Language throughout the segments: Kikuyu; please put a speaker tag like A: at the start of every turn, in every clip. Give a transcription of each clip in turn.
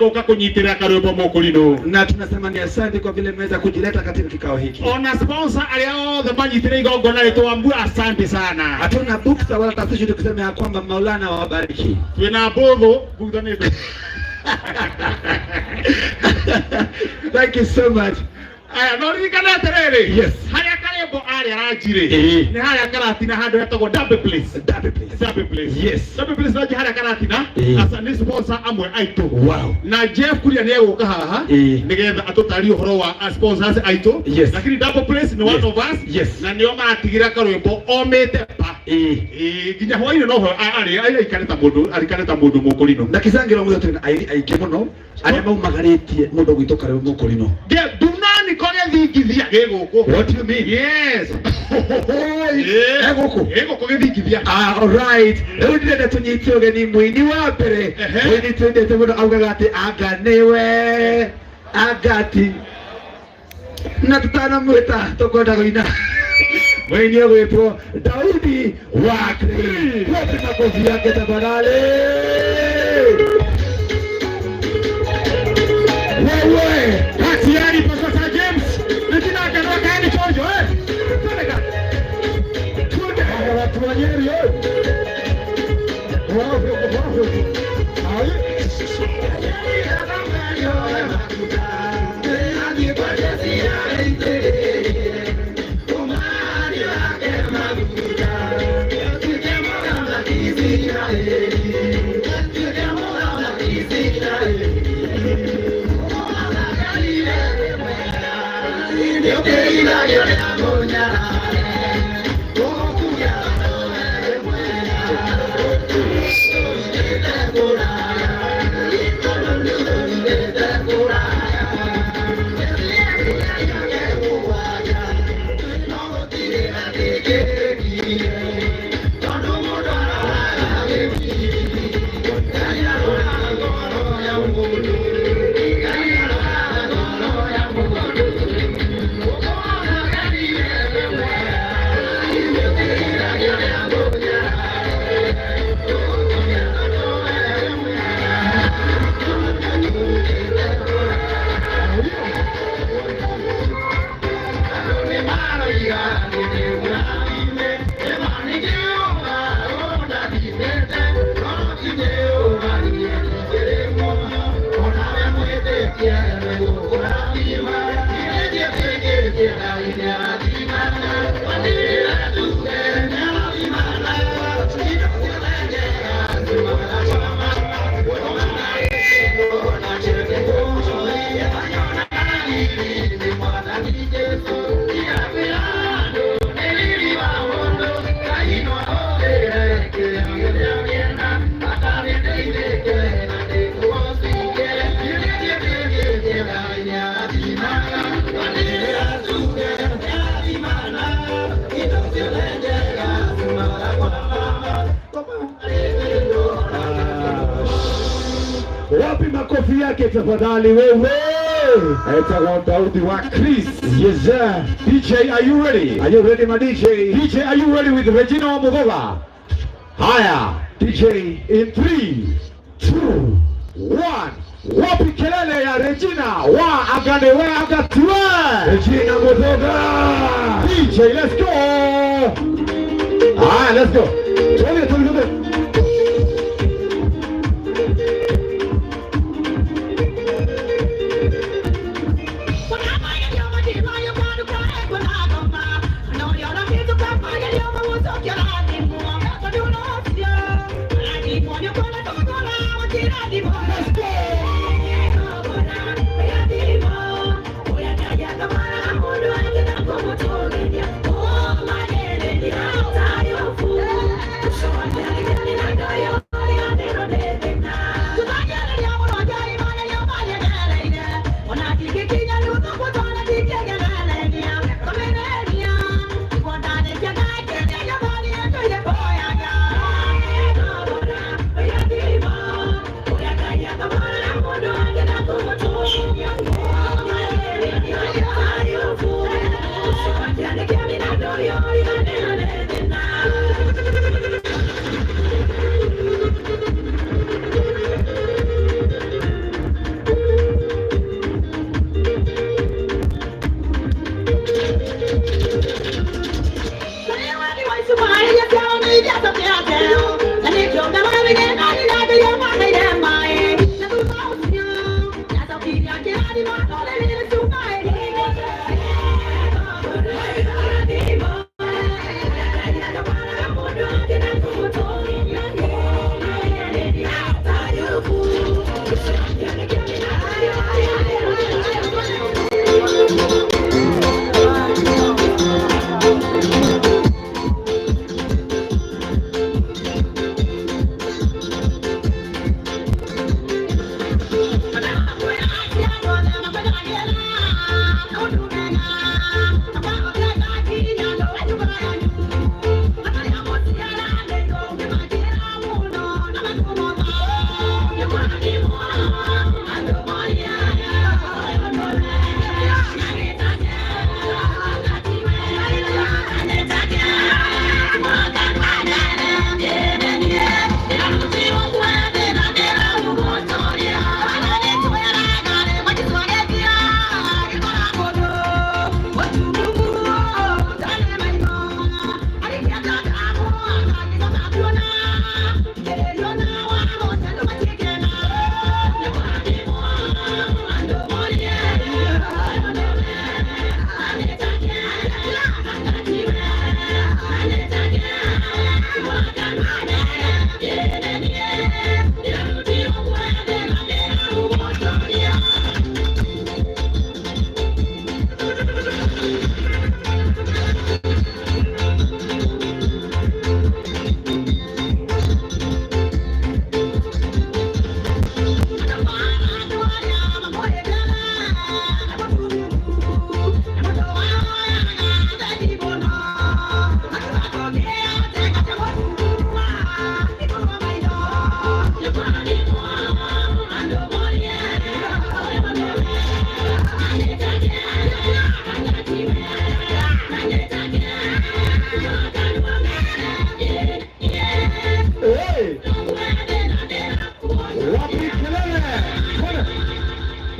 A: Gũka kũnyitĩrĩra karwĩmbo mũkũrinũ.
B: Na tunasema ni asante kwa vile mmeweza kujileta katika kikao hiki.
A: Ona sponsor arĩa othe manyitĩrĩire igongona rĩtwambua asante sana.
B: Hatuna buksa wala tashwishi tukisema ya kwamba Maulana wabariki.
A: Twĩna mbũthũ thutha nĩ ndũ.
B: Thank you so much.
A: Aya, no ririkana atĩrĩrĩ.
B: Yes.
A: Harĩa karĩmbo arĩa ranjirĩ.
B: Ĩĩ.
A: Nĩ harĩa karatina handũ hetagwo Derby Place.
B: Derby Place.
A: Derby Place.
B: Yes.
A: Derby Place ranji harĩa karatina.
B: Ĩĩ.
A: Asa nĩ sponsor amwe aitũ.
B: Wow.
A: Na Jeff Kuria nĩ egũka haha
B: Ĩĩ.
A: nĩgetha atũtarie ũhoro wa sponsors aitũ.
B: Yes.
A: Lakini Double Place nĩ one
B: Yes.
A: of us.
B: Yes.
A: Na nĩo maratigĩra karwĩmbo omĩte pa.
B: Ĩĩ.
A: Ĩĩ, nginya hwainĩ no arĩ aikare ta mũndũ arikare ta mũndũ mũkũrinũ.
B: Na kicangĩro mũthenya twĩna aini aingĩ mũno arĩa maumagarĩtie mũndũ gwitũ karĩu mũkũrinũ.
A: Ndunani ko gĩthingithia gĩ gũkũ.
B: What do you mean?
A: Yes.
B: E gũkũ?
A: Gĩ gũkũ gĩthingithia.
B: Ah, all right. Rĩu ndĩrenda tũnyite ũgeni mũini wa mbere.
A: Ehe.
B: Mũini twendete mũno augaga atĩ anga nĩwe anga ti na tũtanamwĩta tũkwenda kũina mũini ũgwĩtwo Daudi wa Chris. Wapi makofi yake tafadhali? Wewe
A: Hatiari Pastor James. Nikina kanwa kaeni chonjo eh. Twende ka. Twende.
B: Watu wa Nyeri oi. Wao wao. Ai. Wapi makofi yake tafadhali wewe?
A: Etagwo Daudi wa Chris.
B: Yes sir.
A: DJ, are you ready?
B: Are you ready my DJ?
A: DJ, are you ready with Regina Mugoga? Haya.
B: DJ.
A: In 3, 2, 1. Wapi kelele ya Regina wa aganewe agatiwe?
B: Regina Muthoga.
A: DJ, let's go. Haya, let's go. Twende, twende, twende.
C: Oh, my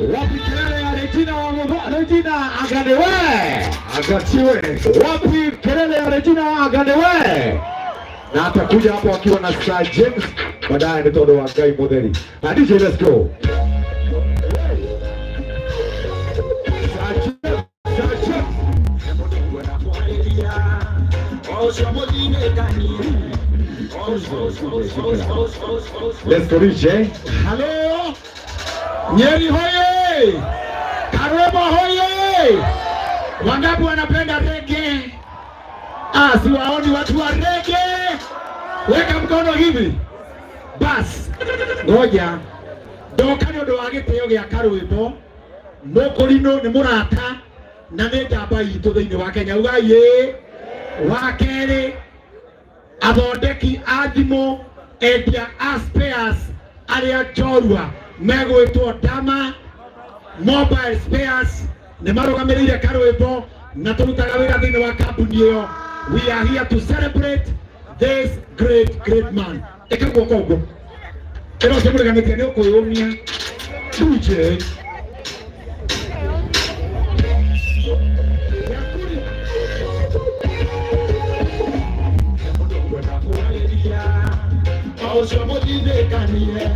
A: Wapi kelele ya Regina wa Regina Aganewe?
B: Agatiwe.
A: Wapi kelele ya Regina Aganewe? Na atakuja hapo akiwa na Sir James baadaye ni tondu wa Ngai mutheri. Na DJ, let's go. Sir James, Sir James. Let's go, DJ.
B: Halo. Nyeri hoye! Karwembo hoye! Wangapi wanapenda reggae? Ah, siwaoni watu wa reggae. Weka mkono hivi. Bas. Ngoja. Ndoka nĩ ũndũ wa gĩtĩo gĩa karwĩmbo. Mũkũrinũ nĩ mũrata na nĩ njamba itũ thĩinĩ wa Kenya. Ugai ĩĩ. Wa kerĩ, athondeki a thimũ, endia a spares arĩa njorua megwĩtwo Dama Mobile Spares nĩ marũgamĩrĩire karwĩmbo na tũrutaga wĩra thĩinĩ wa kambuni ĩyo. We are here to celebrate this great great man. Ĩka guoko ũguo, ĩno ũcio mũreganĩtie nĩ ũkwĩyũmia. DJ. Ũcio mũtindĩkanire,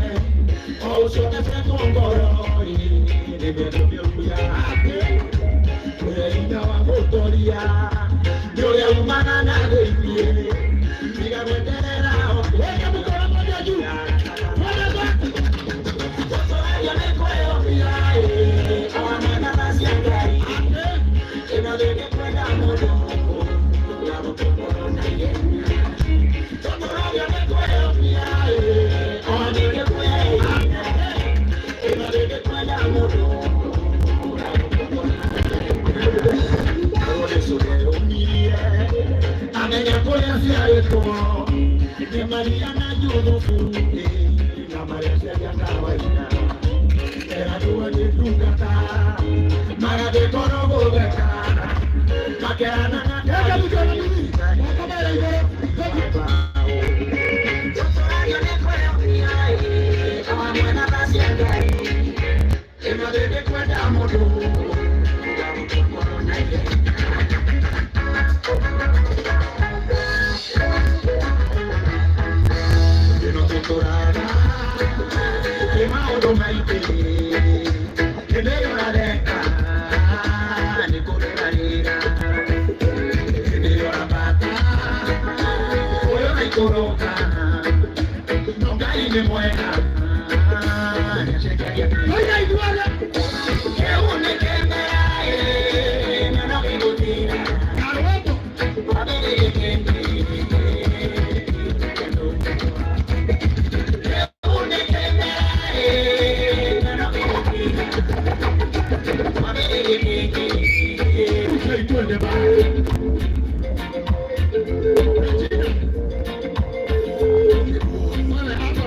B: o ũcio ũtecetwo ngoro nĩ mĩendo mĩũru yake, ũrĩa hinya wa gũtoria nĩ ũrĩa umana na thĩiniĩ, tiga gweterera. Weka mkono moja juu, twende basi. Gũtũragia nĩ kwĩyũmia, o hamwe na tha cia Ngai. Ĩno thĩ nĩ kwenda mũndũ ya gũtũkorwo na ihenya. Tũtũragio nĩ kwĩyũmia, o ningĩ kwĩyũmia. Ĩno thĩ nĩ kwenda mũndũ ya gũtũkorwo na ihenya. Jesu nĩeyũmirie amenya kũrĩa aciarĩtwo nĩ Maria na Juthubu, na marĩa ciaria kawaida eragwo nĩ ndungata magathiĩ korwo gũtheka makerana na
A: Weka mikono miwili. Moko mbele igũrũ.
B: Tũtũragio nĩ kwĩyũmia, o hamwe na tha cia Ngai. Ĩno thĩ nĩ kwenda mũndũ ya gũtũkorwo na ihenya. Ĩno tũtũraga ĩ maũndũ maingĩ, hĩndĩ ĩyo ũrareka nĩ kũrĩra rĩra, hĩndĩ ĩyo ũrabata ũrĩa ũraikũrũka, no Ngai nĩ mwega, nĩacenjagia.
A: Oiga ithuothe.
B: Kĩu nĩ kĩmera nyono gĩgũtira.
A: Karwĩmbo.
B: Wambĩrĩrie kĩndĩ. Kĩu nĩ kĩmera nyono gĩgũtira. Wambĩrĩrie kĩndĩ.
A: DJ, twende basi. Regina. Wewe hapo.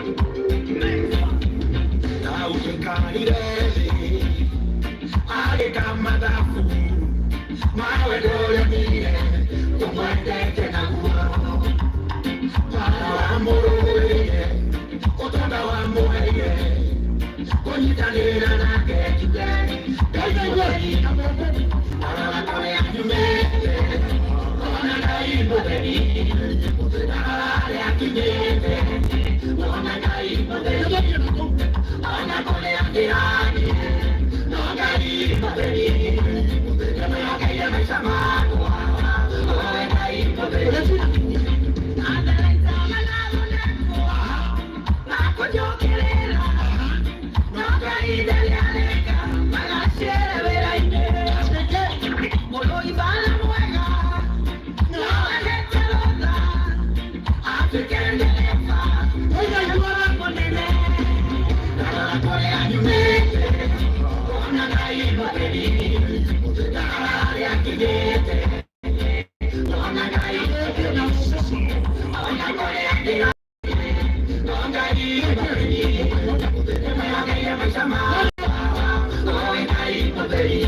B: Daukikarire thĩ agĩka mathabu mawe ndũrĩonire ũmwendete naguo bara wa mũrũĩre ũtonga wa mũheire kũnyitanĩra nake njuge Ngai mũtheri arora kũrĩa nyumĩte ona Ngai mũtheri arora harĩa akinyĩte ona Ngai mũtheri ona kũrĩa ndĩrathiĩ no Ngai mũtheri nĩmwĩhokeire maica makwa owe Ngai mũtheri. Makũnjũkĩrĩra no Ngai ndarĩareka magacere wĩra-inĩ mũrũi bara mwega no ahete rũtha atuĩke ndereba mũnene. Ndarora kũrĩa nyumĩte ona Ngai mũtheri, ndarora harĩa akinyĩte ona Ngai mũtheri, ona kũrĩa ndĩrathiĩ no Ngai mũtheri nĩmwĩhokeire maica makwa owe Ngai mũtheri.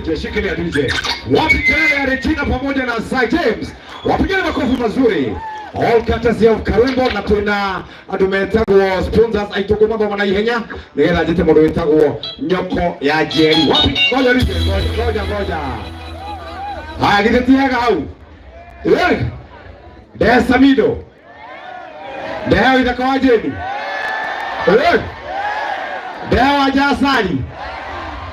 A: DJ, shikilia DJ. Wapi kelele ya Regina pamoja na Sir James? Wapigeni makofi mazuri. All courtesy of Karwimbo na twina andu metagwo sponsors aitu kuma thoma na ihenya nigetha njite mundu witagwo Nyoko ya Njeri. Wapi? Ngoja DJ, ngoja ngoja ngoja. Haya, githĩ ti hega hau? Eh. Ndee Ndee ithaka wa Jeni. Eh. Ndee wa Jasari.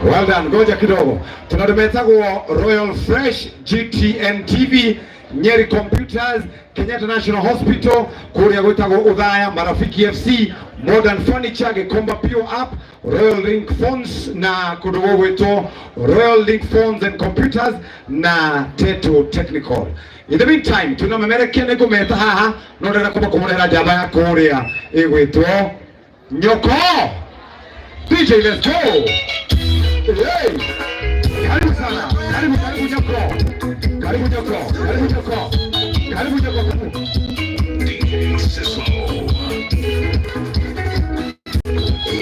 A: Well done. Ngoja kidogo. Tuna andu metagwo Royal Fresh, GTN TV, Nyeri Computers, Kenyatta National Hospital, kuria gwitagwo Uthaya, Marafiki FC, Modern Furniture, Gikomba Pure App, Royal Link Phones na kundu gugwitwo Royal Link Phones and Computers na Teto Technical. In the meantime, tunamemerekia nĩ ngũmeta haha no ndĩrenda kuma kũmũrehera njamba ya kũrĩa ĩgwĩtwo Nyoko. DJ, let's go. Hey. Karibu sana. Karibu, karibu Nyoko. Karibu Nyoko. Karibu Nyoko. Karibu Nyoko. Karibu.
C: DJ Sislo.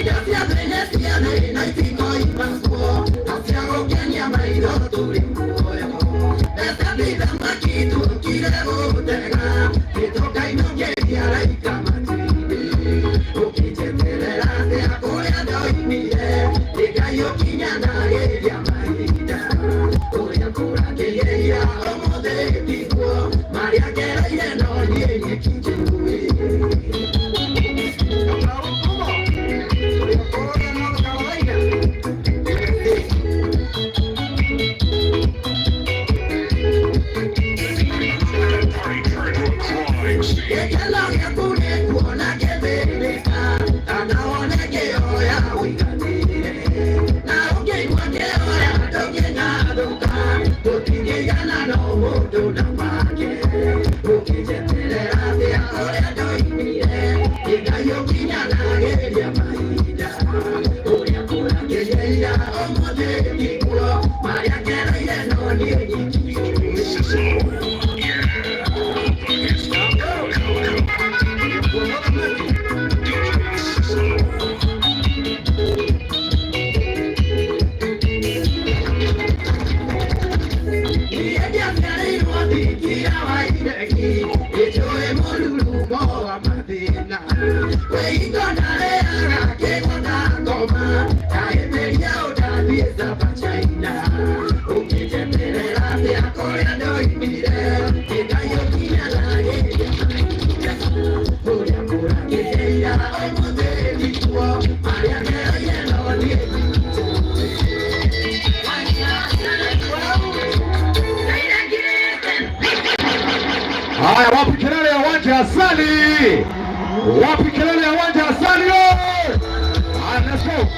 C: That party turned to a crime scene. DJ Sislo. Yeah. The hits go, go, go. DJ Sislo.
A: Haya, wapi kelele ya uwanja Asali? Wapi kelele ya uwanja Asali? Haya, let's go.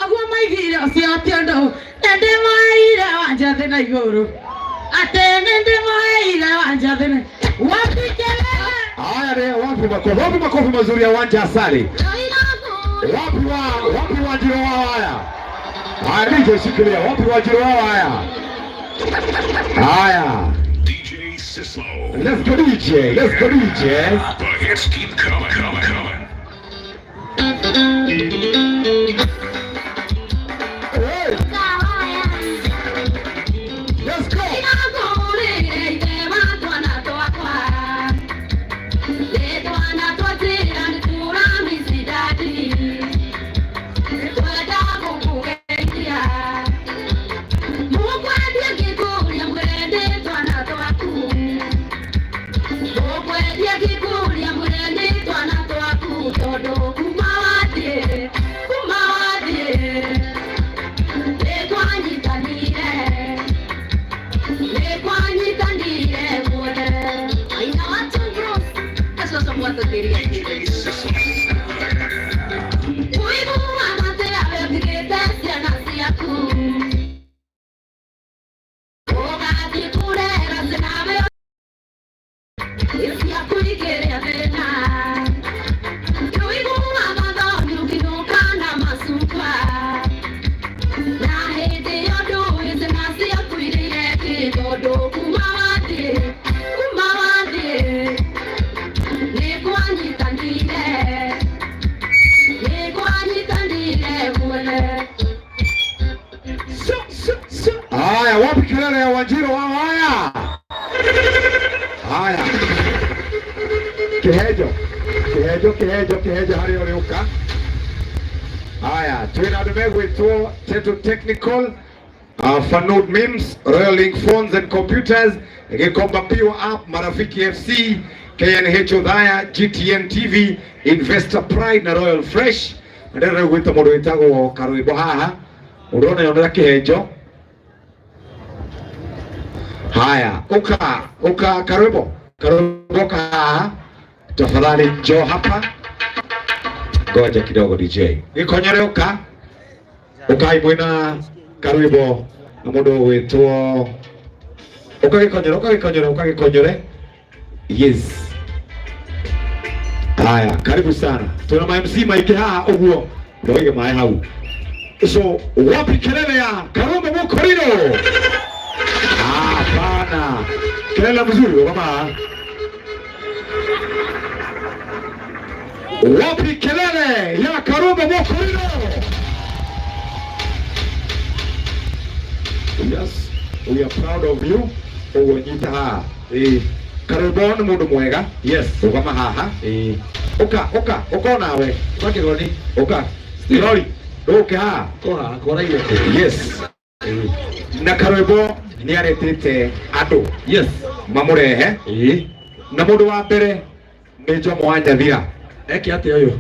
D: Aguo maigire ciationdo nĩndĩmoeire wanja thĩ na igũrũ atĩ nĩndĩmoeire wanja thĩ na wapikelele.
A: Haya, ni wapi makofi? Wapi makofi mazuri ya Wanja Asali? Wapi wa wapi Wanjiro wao haya? Haya, DJ shikilia. Wapi Wanjiro wao haya? Haya.
C: DJ Sislo.
A: Let's go DJ. Let's go DJ.
C: The hits keep coming, coming, coming.
A: Hey, let's go.
C: DJ Sislo. Yeah. Haya, wapi kelele ya Wanjiro wao haya? Haya. Kihejo. Kihejo, kihejo, kihejo harĩa ũrĩ ũka. Haya, twĩna andũ megwĩtwo Teto Technical, Fanud Mims, Royal Link Phones and Computers, Gikomba Pure App, Marafiki FC, KNH Othaya, GTN TV, Investor Pride na Royal Fresh. Ndĩrenda gwĩta mũndũ wĩtagwo Karwĩmbo haha. Ũrona yonera kĩhenjo. Haya, uka uka Karwĩmbo. Karwĩmbo ka haha. Tafadhali njoo hapa. Ngoja kidogo DJ. Gĩkonyore ũka. Ũkai mwĩna Karwĩmbo na mũndũ ũgwĩtwo ũka Gĩkonyore, ũka Gĩkonyore, ũka Gĩkonyore. Yes. Haya, karibu sana. Tuna ma MC maingĩ haha ũguo. Ndoige maĩ hau. So, wapi kelele ya Karwĩmbo Mũkorino? Hapana. Kelele mzuri kama. Wapi kelele ya Karwĩmbo Mũkorino? Yes, we are proud of you. Ũguo nyita haha.
B: Ĩĩ.
A: Karwĩmbo nĩ mũndũ mwega.
B: Yes.
A: Rũgama haha.
B: Ĩĩ.
A: Ũka, ũka, ũka onawe.
B: Kwa kĩgoni.
A: Ũka. Stirori, ndũke haha.
B: Koha, koraire.
A: Yes. Na Karwĩmbo nĩ aretĩte andũ
B: Yes.
A: mamũrehe
B: Ĩĩ.
A: na mũndũ wa mbere nĩ Jomo wa Nyathira.
B: Eke atĩa ũyũ?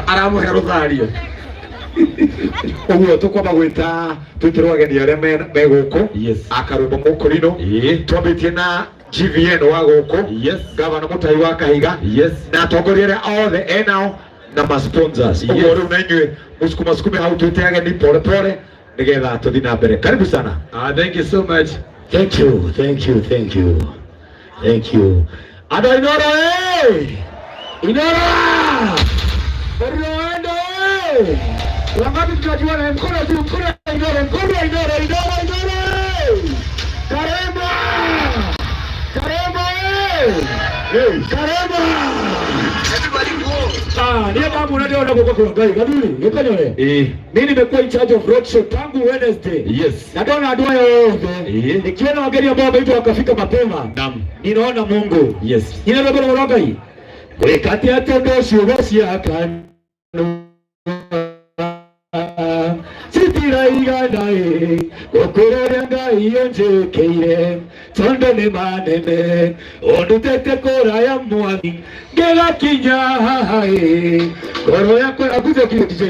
B: Aramũhe rũthario.
A: Ũguo tũkwamba gwĩta twĩtĩrwo ageni arĩa me gũkũ
B: Yes.
A: a Karwĩmbo Mũkũrinũ.
B: Ĩĩ.
A: Twambĩtie na GVN wa gũkũ,
B: Yes.
A: Gavana Mũtai wa Kahiga
B: Yes.
A: na atongoria arĩa othe enao na ma sponsors.
B: Yes.
A: Ũguo rĩu na inyuĩ mũsukuma sukume hau twĩte ageni pole pole nĩgetha tũthiĩ na mbere. Karibu sana.
B: Ah, thank you so much.
E: Thank you, thank you, thank you, thank you. Andũ a Inoro ĩ! Inoro! Oroendo ĩ! Wangapi tunajuana? Mkono juu, mkono wa Inoro, mkono wa Inoro, Inoro, Inoro ĩ! Karema! Karema ĩ! Karema! Ah, niye babu unajua guoko kwa Ngai gathuri gikonyore.
B: Ĩĩ.
E: Mimi nimekuwa in charge of roadshow tangu Wednesday.
B: Yes.
E: Na ndona andũ aya othe
B: Ĩĩ.
E: nikiona wageni ambao wameitwa wakafika mapema.
B: Naam.
E: Ninaona Mungu.
B: Yes.
E: Nina rwĩmbo rwa Ngai gwĩka atĩa tondũ ciugo cia kanua citiraigana ĩ gũkũra ũrĩa Ngai anjĩkĩire tondũ nĩ manene ũndutĩte kũraya mwathi ngĩgakinya haha ĩ ngoro yakwa aguze kile DJ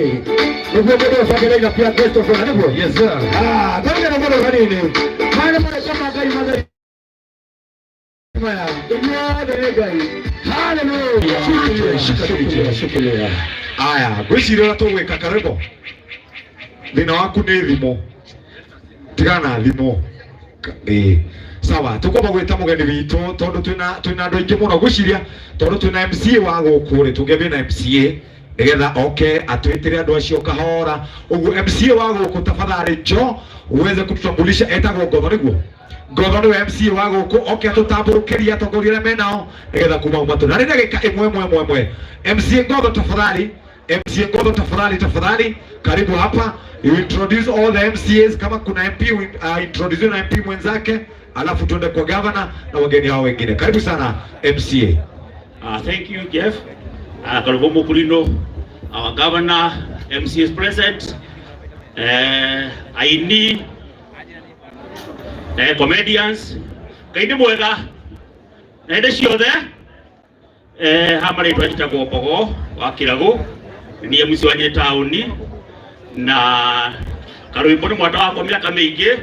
E: nĩguo mũndũ ũbangĩre pia guest of honor nĩguo.
B: Yes sir.
E: Ah, ngoja na mũndũ hanini. Maana mara kama Ngai matheri.
B: Maya inyuothe nĩ Ngai. Haleluya. Shikilia, shikilia.
A: Aya, ngwĩciria ũrĩa tũgwĩka karĩbo. Thĩna waku nĩ thimũ. Tigana na thimũ. Ĩĩ. Sawa, tũkwamba gwĩta mũgeni witũ tondũ twĩna twĩna andũ aingĩ mũno ngwĩciria tondũ twĩna MCA wa gũkũ rĩ tũngĩambia na MCA nĩgetha oke atwĩtĩre andũ acio kahora ũguo MCA wa gũkũ tafadhali njo uweze kututambulisha etagwo Ngotho nĩguo Ngotho nĩwe MCA wa gũkũ oke atũtambũrũkĩrie atongoria arĩa menao nĩgetha kuma hau matũ na nĩ ndagĩka ĩmwe ĩmwe ĩmwe ĩmwe MCA Ngotho tafadhali MCA Ngotho tafadhali tafadhali karibu hapa you introduce all the MCAs kama kuna MP introduce na MP mwenzake alafu tuende kwa governor na wageni hao wengine karibu sana MCA.
F: Thank you, Jeff. Karibu Mukurino, our governor, MCA is present, aini, comedians, Ngai nĩ mwega na hĩndĩ ciothe. Ha marĩtwa njĩtagwo Mbogo wa Kĩragũ, niĩ MC wa Nyĩrĩ taũni, na Karwĩmbo nĩ mwata wakwa mĩaka mĩingĩ,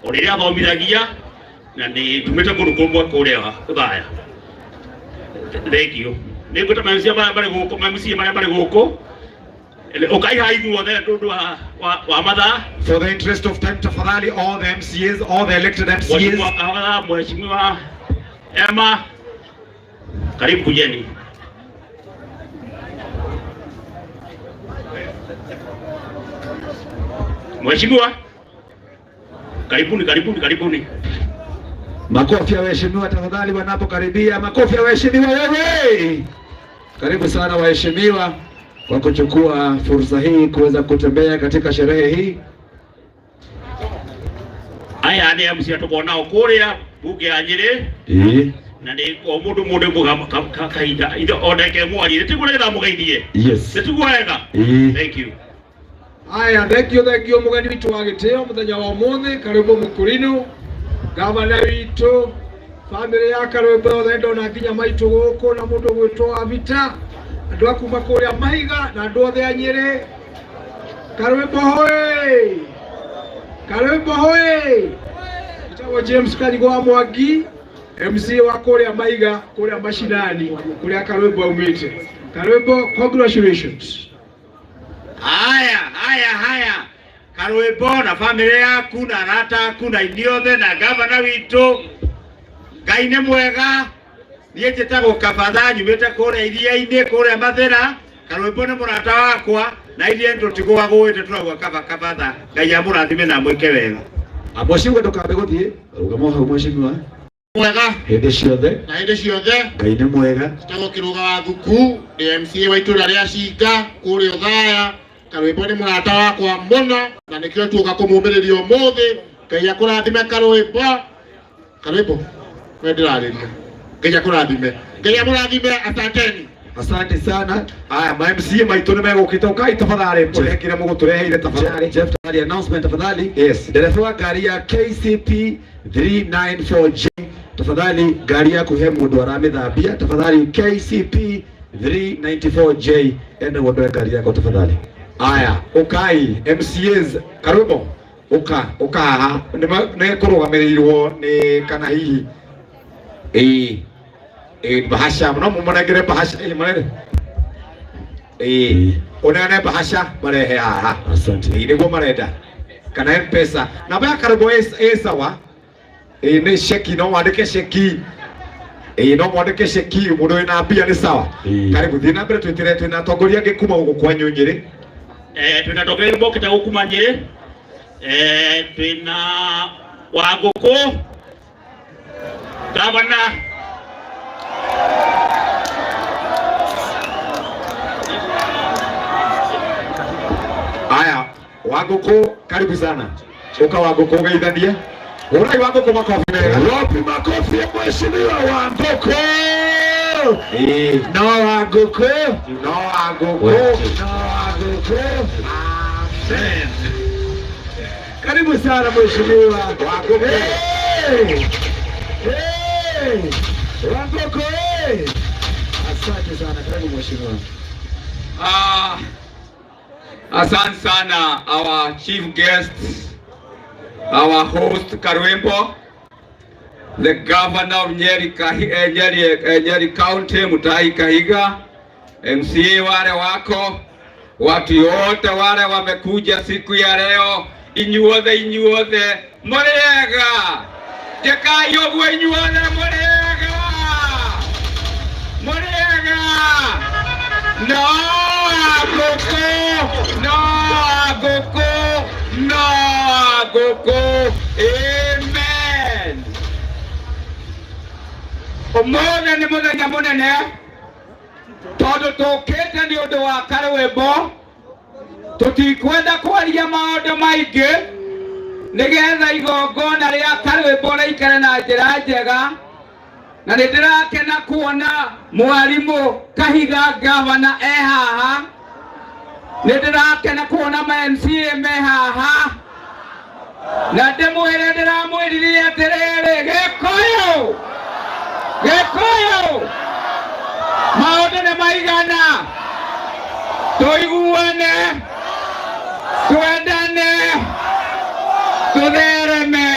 F: o rĩrĩa athomithagia, na nĩ tumĩte kũndũ kũmwe kũrĩa Othaya. Thank you. Nĩ ngwĩta ma MC marĩa marĩ gũkũ, ma MC marĩa marĩ gũkũ. Ũkai haha ithuothe nĩ ũndũ wa mathaa.
A: For the interest of time tafadhali all the MCAs all the elected MCAs.
F: Mheshimiwa Kahola, Mheshimiwa Emma, karibu kujeni. Mheshimiwa, karibuni, karibuni, karibuni.
B: Makofi ya waheshimiwa tafadhali wanapokaribia. Makofi ya waheshimiwa wewe. Karibu sana waheshimiwa kwa kuchukua fursa hii kuweza kutembea katika sherehe hii.
F: Aya nĩ MC tũkoragwo nao kũrĩa bunge ya Nyĩrĩ.
B: Ĩĩ.
F: Na nĩ o mũndũ mũndũ mũga kahinda ithe o ndagĩka ĩmwe arie tiguo nĩgetha mũgeithie.
B: Yes.
F: Nĩ tiguo wega.
B: Ĩĩ.
F: Thank you.
G: Aya, thank you, thank you mũgeni witũ wa gĩtĩo mũthenya wa ũmũthĩ, Karwĩmbo Mũkũrinũ, gavana witũ, famĩlĩ ya Karwĩmbo yothe ndona nginya maitũ gũkũ na mũndũ ũgwĩtwo Avita, andũ a kuma kũrĩa Mahiga na andũ othe a Nyĩrĩ. Karwĩmbo hoĩ! Karwĩmbo hoĩ! Njĩtagwo James Karigo wa Mwangi, MC wa kũrĩa Mahiga, kũrĩa mashinani, kũrĩa Karwĩmbo aumĩte. Karwĩmbo, congratulations.
H: Haya, haya, haya. Karwĩmbo na famĩlĩ yaku na arata aku na inyuothe na gavana witũ. Ngai nĩ mwega. Niĩ njĩtagwo Kabatha nyumĩte kũrĩa iria-inĩ kũrĩa Mathĩra. Karwĩmbo nĩ mũrata wakwa na ithuĩ tũtigũagũĩte tũrauga kaba Kabatha. Ngai amũrathime na amwĩke wega.
B: Mheshimiwa ndũkambe gũthiĩ, rũgama hau mheshimiwa.
I: Mwega.
B: Hĩndĩ ciothe.
I: Na hĩndĩ ciothe.
B: Ngai nĩ mwega.
I: Njĩtagwo Kĩrũga wa Thuku, ndĩ MCA wa itũũra rĩa Cinga kũrĩa Othaya. Karwĩmbo nĩ mũrata wakwa mũno na nĩkĩo tuoka kũmũmĩrĩria ũmũthĩ. Ngai akũrathime Karwĩmbo. Karwĩmbo, we ndĩrarĩria. Ngai akũrathime. Ngai amũrathime, asanteni.
A: Asante sana. Aya, ma MCA maitũ nĩ megũkĩte ũkai tafadhali mũrehe kĩrĩa mũgũtũreheire tafadhali.
B: Jeff, tafadhali announcement tafadhali.
A: Yes.
B: Ndereba wa ngari ya KCP 394J tafadhali ngari yaku he mũndũ aramĩthambia tafadhali KCP 394J enda uondoe ngari yako tafadhali.
A: Aya, ũkai MCAs Karwĩmbo ũka ũka haha nĩ kũrũgamĩrĩirwo nĩ kana hihi ĩĩ ĩĩ bahasha no mũmanengere bahasha ĩĩ manene ĩĩ ũneane bahasha marehe haha.
B: Asante.
A: Ĩĩ nĩguo marenda kana M-Pesa namba ya Karwĩmbo ĩ sawa ĩĩ nĩ ceki no wandĩke ceki ĩĩ no mwandĩke ceki mũndũ wĩna mbia nĩ sawa. Karibu thiĩ na mbere twĩtĩre twĩna atongoria angĩ kuma gũkũ kwanyu Nyĩrĩ.
F: Twĩna atongoria mokĩte gũkũ kuma Nyĩrĩ. Twĩna Wangũkũ gavana
A: Aya, Wangũkũ karibu sana. Ũka Wangũkũ ũgeithanie. Hũrai Wangũkũ makofi mega.
B: Wapi makofi ya mheshimiwa Wangũkũ?
A: Ĩĩ.
B: No Wangũkũ.
A: No Wangũkũ.
B: No Wangũkũ. Amen. Karibu sana mheshimiwa
A: Wangũkũ.
B: Hey! Hey! Wangũkũ, hey! Asante sana, karibu mheshimiwa.
J: Asante sana our chief guest, our host Karwĩmbo. the governor of Nyeri, Kahi, eh, Nyeri, eh, Nyeri County Mutahi Kahiga, MCA wale wako, watu yote wale wamekuja siku ya leo, inyuothe inyuothe muriega njekai ũguo inyuothe muriega muriega no ngũkũ no ngũkũ no ngũkũ amen. Ũmũthĩ nĩ mũthenya mũnene tondũ tũkĩte nĩ ũndũ wa karwĩmbo tũtikwenda kwaria maũndũ maingĩ nĩgetha igongona rĩa karwĩmbo rĩikare na njĩra njega na nĩ ndĩrakena kuona mwarimũ Kahiga gavana e haha nĩ ndĩrakena kuona ma MCA me haha na ndĩmwĩre ndĩramwĩrire atĩrĩrĩ Gĩkũyũ Gĩkũyũ maũndũ nĩ maigana tũiguane twendane tũthereme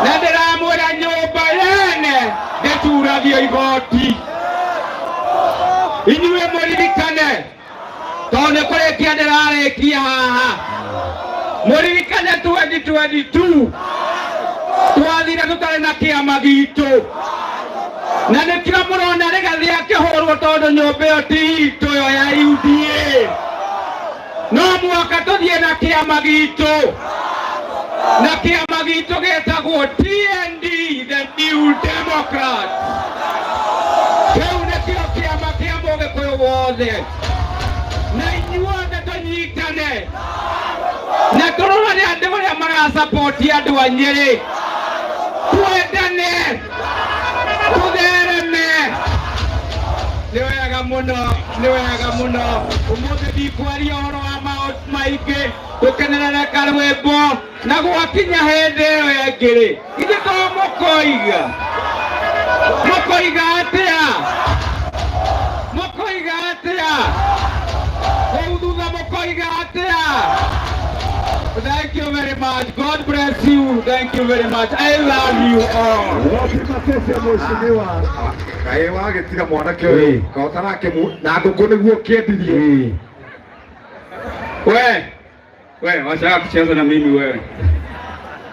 J: na ndĩramwĩra nyũmba yene ndĩturagio igoti inyuĩ mũririkane tondũ nĩ kũrĩkia ndĩrarĩkia haha mũririkane 2022 twathire tũtarĩ na kĩama gitũ na nĩkĩo mũrona rĩgathi akĩhũrwo tondũ nyũmba ĩyo ti itũ ĩyo ya UDA no mwaka tũthiĩ na kĩama gitũ na kĩama gitũ gĩtagwo TND the New Democrat kĩu nĩkĩo kĩama kĩa mũgĩkũyũ wothe na inyuothe tũnyitane na tũrorane andũ arĩa marasapoti andũ a Nyĩrĩ twendane tũthereme nĩ wega mũno nĩ wega mũno ũmũthĩ ndikwaria ũhoro wa maũndũ maingĩ tũkenerere karwĩmbo na gwakinya hĩndĩ ĩyo ĩngĩ-rĩ ithe to mũkoiga mũkoiga atĩa mũkoiga atĩa kũu thutha mũkoiga atĩa. Thank you very much. God bless you. Thank you very much. I love you all.
A: Wapi makofi ya mheshimiwa kaĩ wagĩtiga mwanake ũyũ kaũtarakĩmu na ngũkũ nĩguo kĩendirie.
J: We, we, wachaga kucheza na mimi wewe.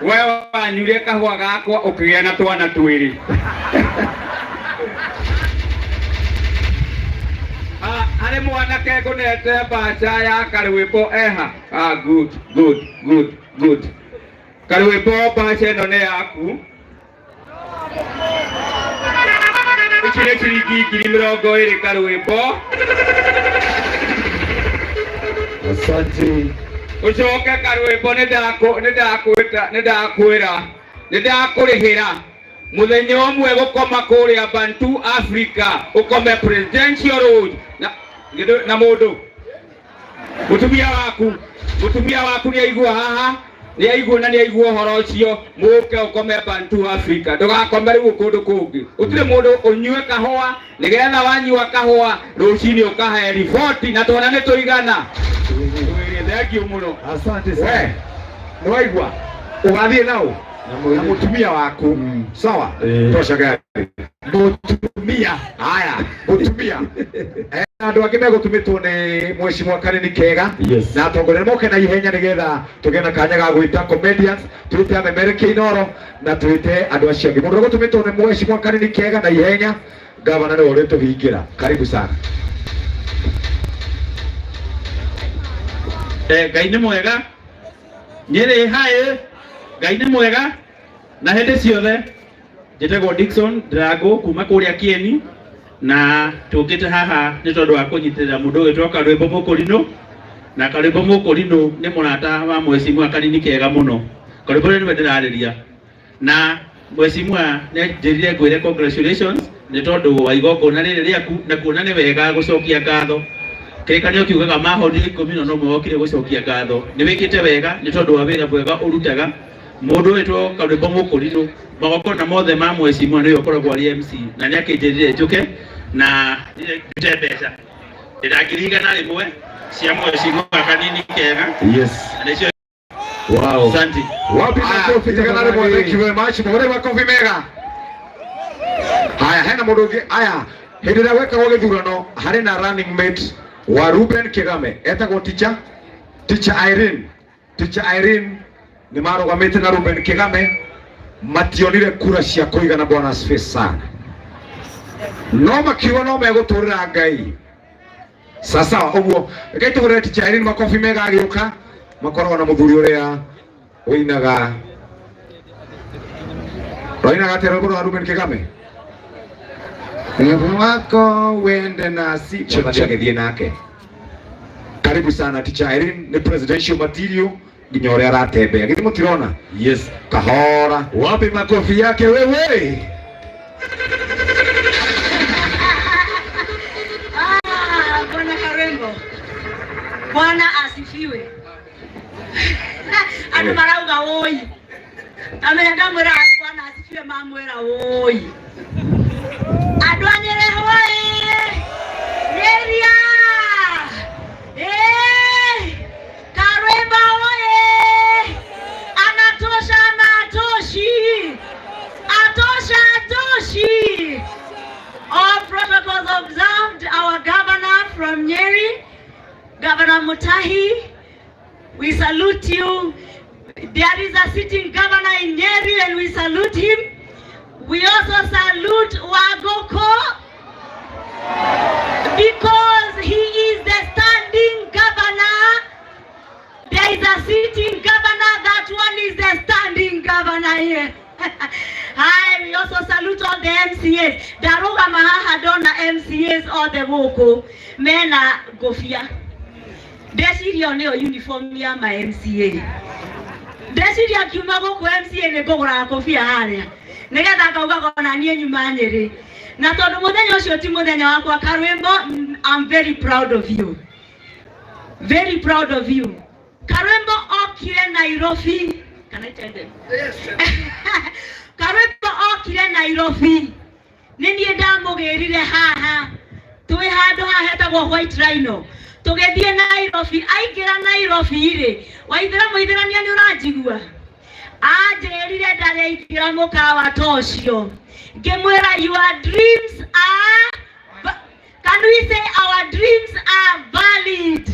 J: Wewe wanyurie kahũa gakwa ũkĩgĩa na twana twĩrĩ. Ah, harĩ mwanake ngũnete mbaca ya karwĩmbo eha. Ah, good, good, good, good. Karwĩmbo mbaca ĩno nĩ yaku. Ici nĩ ciringi 20,000 karwĩmbo.
E: Asante.
J: Ucoke karwĩmbo nĩ ndakwĩta nĩ ndakwĩra nĩ ndakũrĩhĩra mũthenya ũmwe gũkoma kũrĩa Bantu Africa ũkome Presidential Road na, na mũndũ mũtumia waku nĩ aigua haha nĩ aigua na nĩ aigua ũhoro ũcio mũke ũkome Bantu Africa ndũgakome rĩu kũndũ kũngĩ gũtirĩ mũndũ ũnyue kahũa nĩgetha wanyua kahũa rũcinĩ ũkahe riboti na twana nĩ tũigana. Thank you mũno.
E: Asante
A: We
E: sana.
A: nĩ waigua ũgathiĩ nao na mũtumia waku sawa tosha gari mũtumia haya mũtumia. Eh, andũ angĩ megũtũmĩtwo nĩ mheshimiwa Kanini Kega
E: Yes.
A: na atongoria moke na ihenya nĩgetha tũgĩe na kanya ga gwĩta comedians twĩte amemerekia inoro na twĩte andũ acio angĩ. Mũndũ ũgũtũmĩtwo nĩ mheshimiwa Kanini Kega na ihenya gavana nĩwe ũrĩtũhingĩra. Karibu sana.
F: Ngai nĩ mwega Nyĩrĩ haĩ Ngai nĩ mwega na hĩndĩ ciothe njĩtagwo Dickson Ndĩrangũ kuma kũrĩa Kieni na tũkĩte haha nĩ tondũ wa kũnyitĩrĩra mũndũ ũgwĩtwo Karwĩmbo Mũkũrinũ na Karwĩmbo Mũkũrinũ nĩ mũrata wa mheshimiwa Kanini Kega mũno. Karwĩmbo rĩu nĩwe ndĩrarĩria na mheshimiwa nĩ anjĩrire ngwĩre congratulations nĩ tondũ wa igongona rĩrĩ rĩaku na kuona nĩ wega gũcokia ngatho. Kĩrĩkanĩro kiugaga mahonire 11 wokire gũcokia ngatho. Nĩ wĩkĩte wega nĩ tondũ wa wĩra mwega ũrutaga. Mũndũ wĩtwo Karwĩmbo Mũkũrinũ magongona mothe ma mheshimiwa nĩwe ũkoragwo arĩ MC na nĩ akĩnjĩrire njũke na ndute mbeca ndĩna 100,000 cia mheshimiwa Kanini Kega.
A: Yes.
F: Na nĩcio
C: Wow.
F: Asante.
C: Wapi makofi tafadhali? Thank you very much. Muhore makofi mega. Haya, hena mundu ungi. Haya, hindi ria gwekagwo githurano hari na running mate wa Ruben Kigame etagwo teacher teacher Irene. Teacher Irene ni marugamite na Ruben Kigame mationire kura cia kuigana. Bwana asifiwe sana. No makiuga no meguturira Ngai. Sasa uguo reke tuhurire teacher Irene makofi mega agiuka makoragwo na muthuri uria uinaga roinaga atia rwimbo rwa Ruben Kigame Rwimbo wako wende nasi Mwathani agĩthiĩ nake. Karibu sana teacher Irene, nĩ presidential material nginya ũrĩa aratembea githĩ mũtirona?
B: Yes.
C: Kahora.
B: Wapi makofi yake wewe?
D: Ah, Bwana Karembo. Bwana asifiwe. Andu marauga woi. Amenya ndamwira Bwana asifiwe mamwira woi. Andu a Nyeri hoi. Nyeria. Eh. Karwimbo oye. Anatosha ama atoshi? Atosha atoshi. All protocols observed. Our governor from Nyeri, Governor Mutahi, we salute you. There is a sitting governor in Nyeri and we salute him. We also salute Wagoko because he is the standing governor. There is a sitting governor, that one is the standing governor here. Hi, we also salute all the MCAs. Ndaruga haha ndona MCAs othe gũkũ mena ngũbia. Ndeciria ĩyo nĩyo uniform ya ma MCA. Ndeciria ngiuma gũkũ MCA nĩ ngũgũraga kũbia harĩa nĩgetha ngaugaga ona niĩ nyuma Nyĩrĩ. Na tondũ mũthenya ũcio ti mũthenya wakwa Karwimbo, I'm very proud of you. Very proud of you. Karwimbo okire Nairobi. Can I tell them? Yes. Karwimbo okire Nairobi. Nĩ niĩ ndamũgĩrire haha twĩ handũ haha hetagwo White Rhino tũgĩthiĩ Nairobi. Aingĩra Nairobi rĩ, waithĩra mũithĩrania nĩ ũranjigua, anjĩrire ndarĩ aingĩra mũkawa ta ũcio. Ngĩmwĩra your dreams are, can we say our dreams are valid?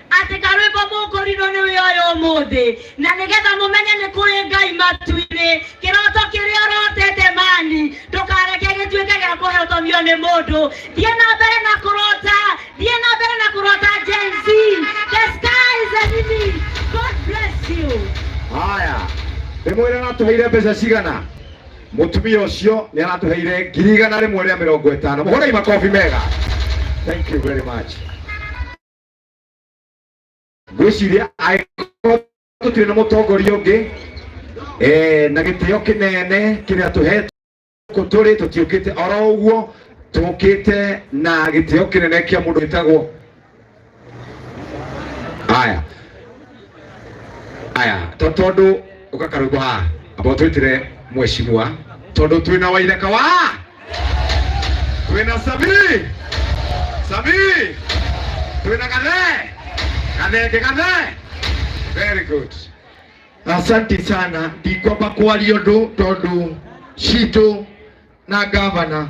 D: Atĩ Karwimbo mũkũrinwo nĩwe ũyũ ũmũthĩ, na nĩgetha mũmenye nĩ kũrĩ Ngai matu-inĩ. Kĩroto kĩrĩa ũrotete mani ndũkareke gĩtuĩke gĩa kũhotomio nĩ mũndũ. Thiĩ na mbere na kũrota, thiĩ na mbere na kũrota. Gen Z, the sky is the limit. God bless you.
C: Haya, ndĩmwĩre aratũheire mbeca cigana. Mũtumia ũcio nĩ aratũheire 150,000. Mũhũrei makobi mega. Thank you very much. Ngwĩciria angĩkorwo tũtirĩ na mũtongoria ũngĩ na gĩtĩo kĩnene kĩrĩa tũhetwo tũrĩ tũtiũkĩte oro ũguo, tũkĩte na gĩtĩo kĩnene kĩa mũndũ wĩtagwo aya aya to tondũ ũka karwĩmbo haha amba twĩtĩre mheshimiwa tondũ twĩna Waithaka wa twĩna Sami Sami twĩna Gathe Gathenge Gathe. Very good.
B: Asante sana. Ndikwamba kwaria ũndũ tondũ citũ na gavana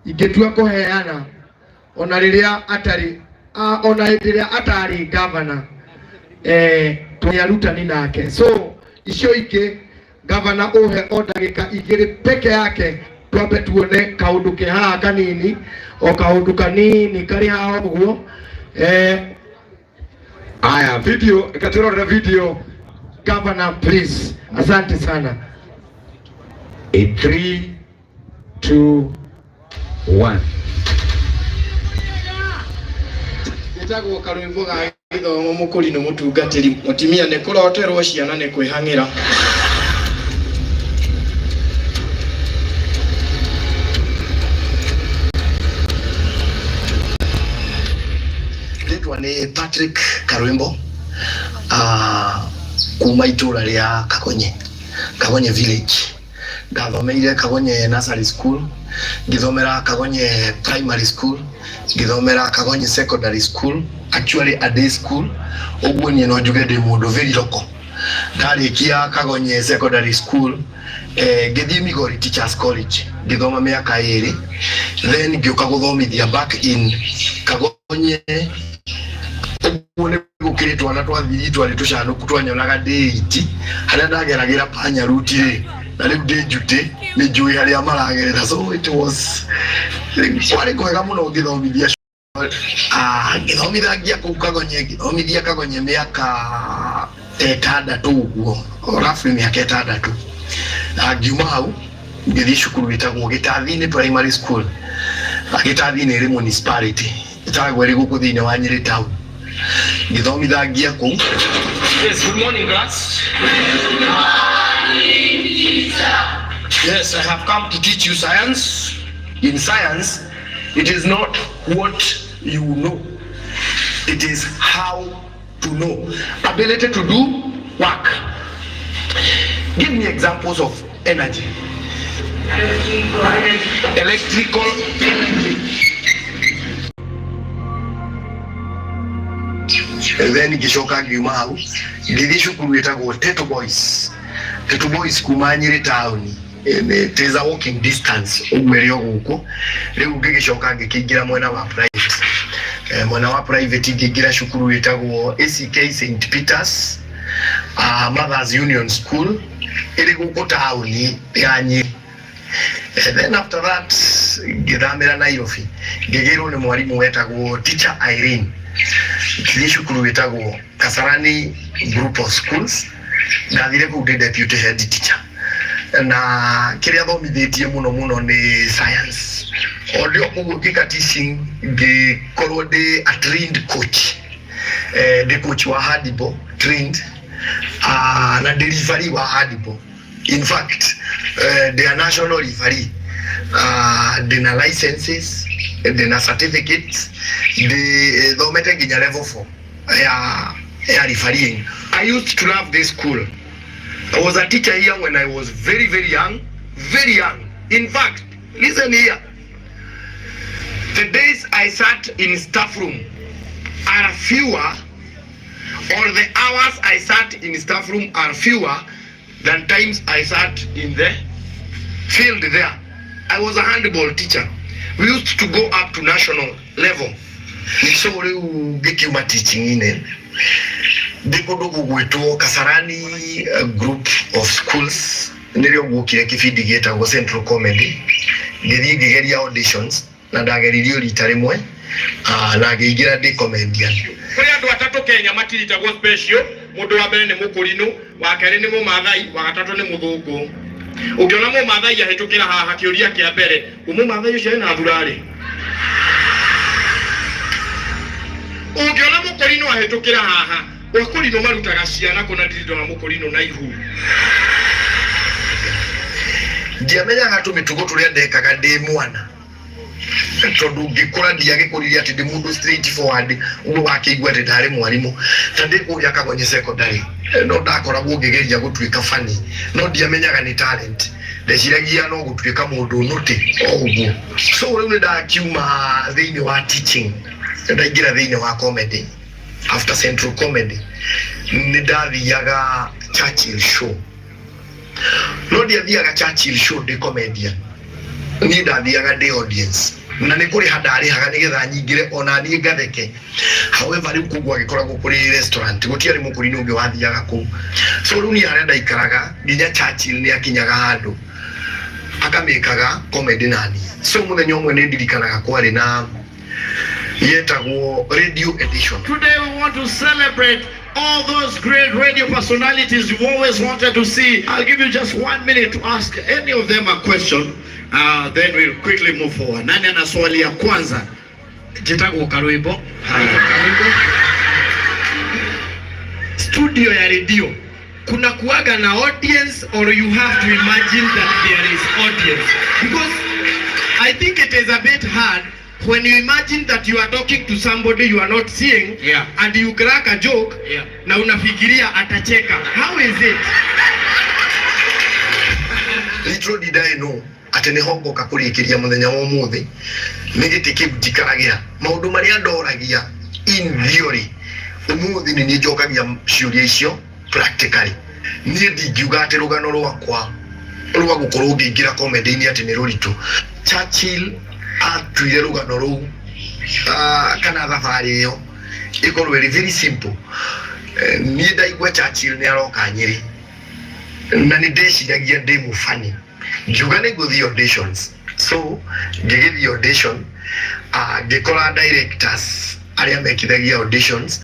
B: ingĩtua kũheana ona rĩrĩa atarĩ ona hĩndĩ ĩrĩa atarĩ gavana, twĩ arutani nake, so icio ingĩ gavana ũhe o ndagĩka 2 peke yake twambe tuone kaũndũ ke haha kanini, o kaũndũ kanini karĩ haha ũguo.
C: Aya, video ikatwĩrorera video.
B: Governor, please. Asante sana.
C: In 3, 2, 1.
K: Gĩtagwo karwĩmbo ga gĩthomo mũkũrinũ mũtungatĩri mũtimia nĩ kũroterwo ciana nĩ kwĩhang'ĩra.
L: Rĩtwa nĩ Patrick Karwimbo, kuma itũra rĩa Kagonye, Kagonye village. Ndathomeire Kagonye nursery school, ngĩthomera Kagonye primary school, ngĩthomera Kagonye secondary school, actually a day school. Ũguo niĩ no njuge ndĩ mũndũ very local. Ndarĩkia Kagonye Secondary School, ngĩthiĩ Migori Teachers College, ngĩthoma mĩaka ĩrĩ, then ngĩũka gũthomithia back in Kagonye. Ũguo nĩ gũkĩrĩ twana twathiri twarĩ tũcanũku twanyonaga ndĩ iti harĩa ndageragĩra panya ruti rĩ, na rĩu ndĩ njutĩ nĩ njũĩ harĩa maragerera, so it was kwarĩ kwega mũno ngĩthomithia. Ngĩthomithagia kũu Kagonye, ngĩthomithia Kagonye mĩaka ĩtandatũ ũguo, roughly mĩaka ĩtandatũ. Ngiuma hau ngĩthiĩ cukuru ĩtagwo Gĩtathi-inĩ Primary School. Gĩtathi-inĩ ĩrĩ municipality ĩtagwo ĩrĩ gũkũ thĩinĩ wa Nyĩrĩ town. Ngĩthomithagia kũu.
K: Yes, good morning, class. Good morning, teacher. Yes, I have come to teach you science.
L: In science, it is not what you know, it is how to know. Ability to do work. Give me examples of energy. Electrical energy. Then ngĩcoka ngiuma hau ngĩthiĩ cukuru ĩtagwo Teto Boys. Teto Boys kuma Nyĩrĩ taũni, it is a walking distance ũguo ĩrĩ o gũkũ. Rĩu ngĩgĩcoka ngĩkĩingĩra mwena wa private, mwena wa private ngĩingĩra cukuru ĩtagwo ACK St Peters Mothers Union School ĩrĩ gũkũ taũni ya Nyĩrĩ. Then after that ngĩthamĩra Nairobi, ngĩgĩrwo nĩ mwarimũ wetagwo Teacher Irene, ngĩthiĩ cukuru wĩtagwo Kasarani Group of Schools. Ndathire kũu ndĩ deputy head teacher, na kĩrĩa thomithĩtie mũno mũno nĩ science. O ndĩ o kũu ngĩka teaching, ngĩkorwo ndĩ a trained coach, ndĩ coach wa handball trained, na ndĩ referee wa handball. In fact, ndĩ a national referee, ndĩ na licenses, ndĩ na certificates, ndĩ thomete nginya level 4 ya refereeing. I used to love this school. I was a teacher here when I was very, very young, very young. In fact, listen here, the days I sat in staff room are fewer, or the hours I sat in staff room are fewer than times I sat in the field there. I was a handball teacher. We used to go up to national level. So rĩu ngĩkiuma teaching-inĩ, ndĩ kũndũ gũgwĩtwo Kasarani Group of Schools, nĩrĩo guokire kĩbindi gĩtagwo Central Comedy. Ngĩthiĩ ngĩgeria auditions na ndageririo rita rĩmwe, na ngĩingĩra ndĩ comedian.
A: Kũrĩ andũ atatũ Kenya matiritagwo special. Mũndũ wa mbere nĩ mũkũrinũ, wa kerĩ nĩ mũmathai, wa gatatũ nĩ mũthũngũ. Ũngĩona mũmathai ahĩtũkĩra haha, kĩũria kĩa mbere, mũmathai ũcio ena thurarĩ? Ũngĩona mũkũrinũ ahĩtũkĩra haha, wakũrinũ marutaga ciana kũna? Ndirĩ ndona mũkũrinũ na ihu.
L: Ndiamenyaga tũmĩtugo tũrĩa ndekaga ndĩ mwana, tondũ ngĩkũra ndiagĩkũrire atĩ ndĩ mũndũ straight forward ũguo wakĩigua atĩ ndarĩ mwarimũ. Ta ndĩ kũrĩa Kagonye Secondary, no ndakoragwo ngĩgeria gũtuĩka funny, no ndiamenyaga nĩ talent. Ndeciragia no gũtuĩka mũndũ nũtĩ o ũguo. So rĩu nĩ ndakiuma thĩinĩ wa teaching, ndaingĩra thĩinĩ wa comedy. After Central Comedy nĩ ndathiaga Churchill Show, no ndiathiaga Churchill Show ndĩ comedian, niĩ ndathiaga ndĩ audience, na nĩ kũrĩha ndarĩhaga nĩgetha nyingĩre ona niĩ ngatheke. However, rĩu kũu gwagĩkoragwo kũrĩ restaurant, gũtiarĩ mũkũrinũ ũngĩ wathiaga kũu. So rĩu niĩ harĩa ndaikaraga nginya Churchill nĩ akinyaga handũ akamĩkaga comedy nani. So mũthenya ũmwe nĩ ndirikanaga kwarĩ na yetagwo Radio Edition.
A: Today we want to celebrate all those great radio personalities you've always wanted to see. I'll give you just one minute to ask any of them a question. Then we'll quickly move forward. Nani ana swali ya kwanza?
K: Njĩtagwo Karwĩmbo. Karwĩmbo. Studio ya radio kuna kuaga na audience or you have to imagine that there is audience? Because I think it is a bit hard when you imagine that you are talking to somebody you are not seeing and you crack a joke na unafikiria atacheka. How is it?
L: Little did I know atĩ nĩho ngoka kũrĩkĩria mũthenya wa ũmũthĩ nĩ gĩtĩ kĩu njikaragĩra. Maũndũ marĩa ndoragia in theory, ũmũthĩ nĩ niĩ njokagia ciũria icio. Practically niĩ ndingiuga atĩ rũgano rwakwa rwa gũkorwo ngĩingĩra comedy-inĩ atĩ nĩ rũritũ. Churchill atuire rũgano rũu kana thabarĩ ĩyo ĩkorwo ĩrĩ very simple. Niĩ ndaigua Churchill nĩ aroka Nyĩrĩ na nĩ ndeciragia ndĩ mũbani, ngiuga nĩ ngũthiĩ auditions. So ngĩgĩthiĩ audition, ngĩkora directors arĩa mekithagia auditions,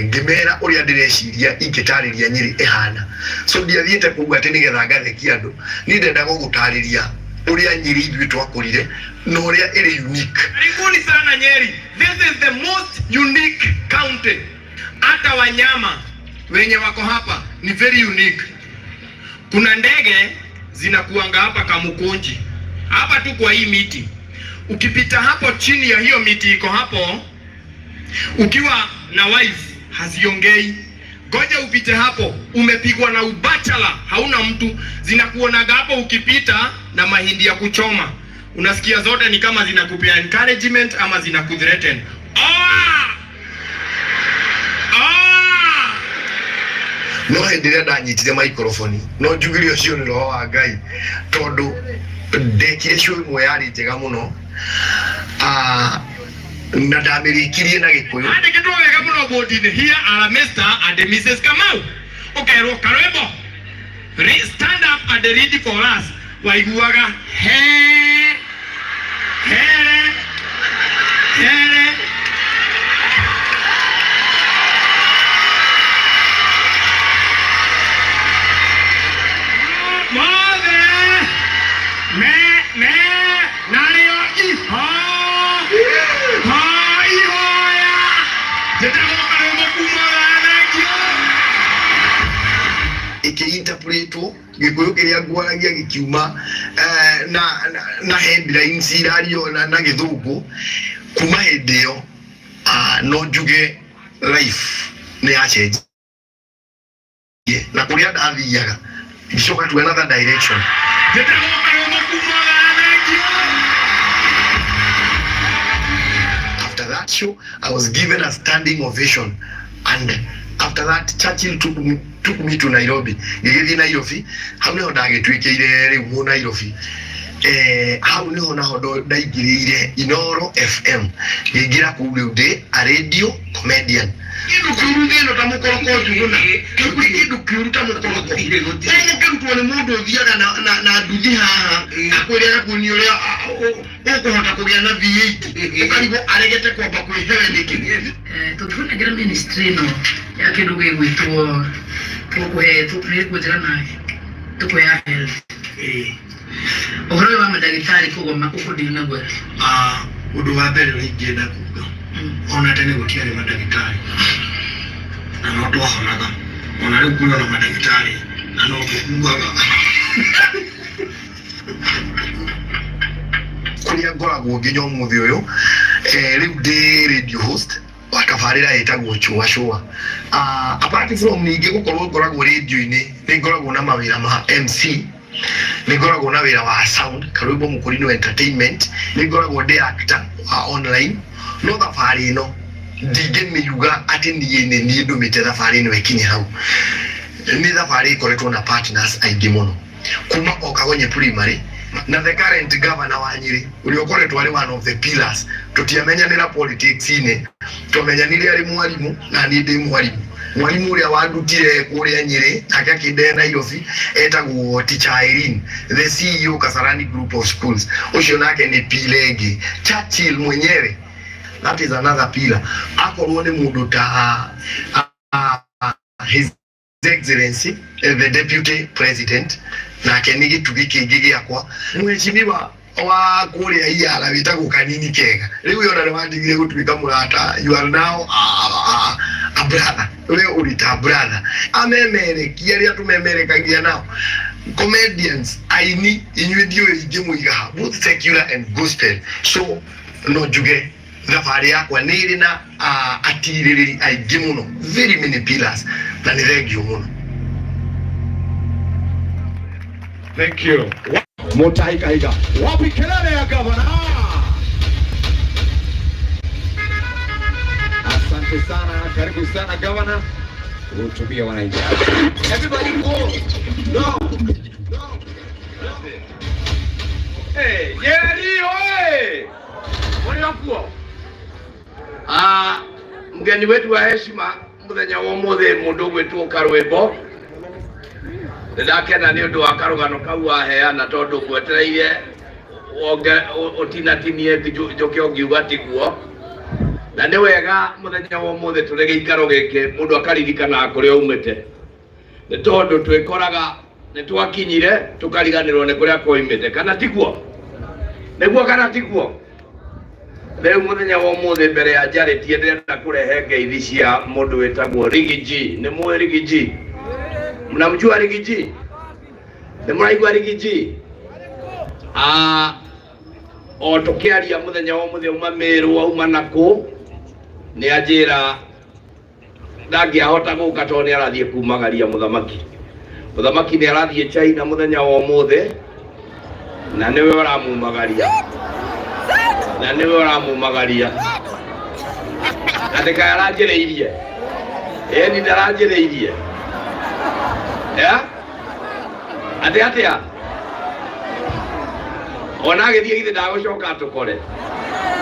L: ngĩmera ũrĩa ndĩreciria ingĩtarĩria Nyĩrĩ ĩhana. So ndiathiĩte kũu atĩ nĩgetha ngathekie andũ, niĩ ndendaga o gũtarĩria ũrĩa Nyĩrĩ ithuĩ twakũrire na ũrĩa ĩrĩ unique.
K: Karibuni sana Nyeri. This is the most unique county. Hata wanyama wenye wako hapa ni very unique. Kuna ndege zinakuanga hapa Kamukunji, hapa tu kwa hii miti. Ukipita hapo chini ya hiyo miti iko hapo, ukiwa na wife haziongei. Ngoja upite hapo, umepigwa na ubachelor, hauna mtu, zinakuonaga hapo ukipita na mahindi ya kuchoma, unasikia zote ni kama zinakupea encouragement ama zinakuthreaten. Oa! Oa!
L: No hĩndĩ ĩrĩa ndanyitire microphone, no njugire ũcio nĩ roho wa Ngai, tondũ ndekire show ĩmwe yarĩ njega mũno, na ndamĩrĩkirie na Gĩkũyũ.
K: Andĩkĩtwo wega mũno bodi-inĩ, here are Mr. and Mrs. Kamau. Ũkerwo Karwĩmbo, stand up and read for us. Waiguaga he here here. Mothe me me narĩo iho ho ihoya njĩtagwo Karwĩmbo kuma thank you.
L: Ĩkĩ-interpretwo Gĩkũyũ kĩrĩa ngwaragia gĩkiuma na headlines irario na Gĩthũngũ. Kuma hĩndĩ ĩyo, no njuge life nĩ yacenjirie na kũrĩa ndathiaga ngĩcoka to another direction.
K: Njĩtagwo Karwĩmbo kuma thank you.
L: After that show, I was given a standing ovation, and after that Churchill took me to Nairobi. Ngĩgĩthiĩ Nairobi, hau nĩho ndagĩtuĩkĩire rĩu mũ Nairobi. Hau nĩho naho ndaingĩrĩire Inoro FM, ngĩingĩra kũu rĩu ndĩ a radio comedian. Kĩndũ kĩũru thĩ ĩno ta mũkoroko, Njuguna, gũtirĩ kĩndũ kĩũru ta mũkoroko. Ũkĩrutwo nĩ mũndũ ũthiaga na nduthi haha akwĩre agakuonia ũrĩa ũkũhota kũgĩa na V8, ũkarigwo aregete kwamba kwĩhere nĩkĩ.
M: Tũngĩbũnengera ministry ĩno ya kĩndũ gĩgwĩtwo tũkũhe nĩ njega na tũkũhe ya health, ũhoro ũyũ wa mandagĩtarĩ kũgoma ũkũndiri naguo atĩa?
L: Ũndũ wa mbere ũrĩa ingĩenda kuga, ona tene gũtiarĩ mandagĩtarĩ na no twahonaga, ona rĩu kwĩna na mandagĩtarĩ na no tũkuaga. Kũrĩa ngoragwo nginya ũmũthĩ ũyũ, rĩu ndĩ radio host wa tabarĩra ĩtagwo Chũa Chũa. Apart from ningĩ gũkorwo ngoragwo radio-inĩ, nĩ ngoragwo na mawĩra ma MC, nĩ ngoragwo na wĩra wa sound Karwĩmbo Mũkũrinũ Entertainment, nĩ ngoragwo ndĩ actor wa online. No thabarĩ ĩno ndingĩmĩuga atĩ niĩ nĩ niĩ ndũmĩte thabarĩ ĩno ĩkinye hau. Nĩ thabarĩ ĩkoretwo na partners aingĩ mũno, kuma o Kagonye Primary na the current governor wa Nyĩrĩ, ũrĩa ũkoretwo arĩ one of the pillars. Tũtiamenyanĩra politics-inĩ, twamenyanire arĩ mwarimũ na niĩ ndĩ mwarimũ. Mwarimũ ũrĩa wandutire kũrĩa Nyĩrĩ nake akĩndehe Nairobi etagwo Teacher Irene, the CEO Kasarani Group of Schools. Ũcio nake nĩ pillar ĩngĩ. Churchill mwenyewe, that is another pillar. Akorwo nĩ mũndũ ta His Excellency the Deputy President, nake nĩ gĩtugĩ kĩngĩ gĩakwa. Mheshimiwa wa kũrĩa Iyara wĩtagwo Kanini Kega, rĩu we ona nĩ wandigire gũtuĩka mũrata, you are now a brother, we ũrĩ ta brother. Amemerekia arĩa tũmemerekagia nao, comedians, aini, inyuĩ ndiũĩ ingĩmũiga ha, both secular and gospel. So no njuge thabarĩ yakwa nĩ ĩrĩ na atirĩrĩri aingĩ mũno, very many pillars, na nĩ thengiũ mũno.
A: Thank you. Mutahi Kahiga. Wapi kelele ya gavana? Asante sana, karibu sana gavana.
J: Kuhutubia wananchi.
N: Everybody go. No. No. Hey, Nyeri oye! Mũrĩ kuo? Ah, mgeni wetu wa heshima muthenya wa umuthi mundu gwitwo Karwimbo. Nĩndakena nĩ ũndũ wa karũgano kau waheana tondũ ngwetereire ũtinatinie njoke ũngiuga tiguo. Na nĩ wega mũthenya wa ũmũthĩ tũrĩ gĩikaro gĩkĩ mũndũ akaririkanaga kũrĩa aumĩte, nĩ tondũ twĩkoraga nĩ twakinyire tũkariganĩrwo nĩ kũrĩa twaumĩte, kana tiguo? Nĩguo kana tiguo? Rĩu mũthenya wa ũmũthĩ mbere ya njarĩtie ndĩrenda kũrehe ngeithi cia mũndũ wĩtagwo Riggy G. Nĩ mũĩ Riggy G? Mnamjua Riggy G? Nĩ mũraigua Riggy G? Ah, o tũkĩaria mũthenya wa ũmũthĩ auma Mĩrũ, auma nakũ, nĩ anjĩra ndangĩahota gũka tondũ nĩ arathiĩ kumagaria mũthamaki. Mũthamaki nĩ arathiĩ China mũthenya wa ũmũthĩ na nĩwe ũramumagaria, na nĩwe ũramumagaria, na ndĩkae aranjĩrĩirie, ĩni ndaranjĩrĩirie ya atĩ atĩa ona agĩthiĩ githĩ ndagũcoka atũkore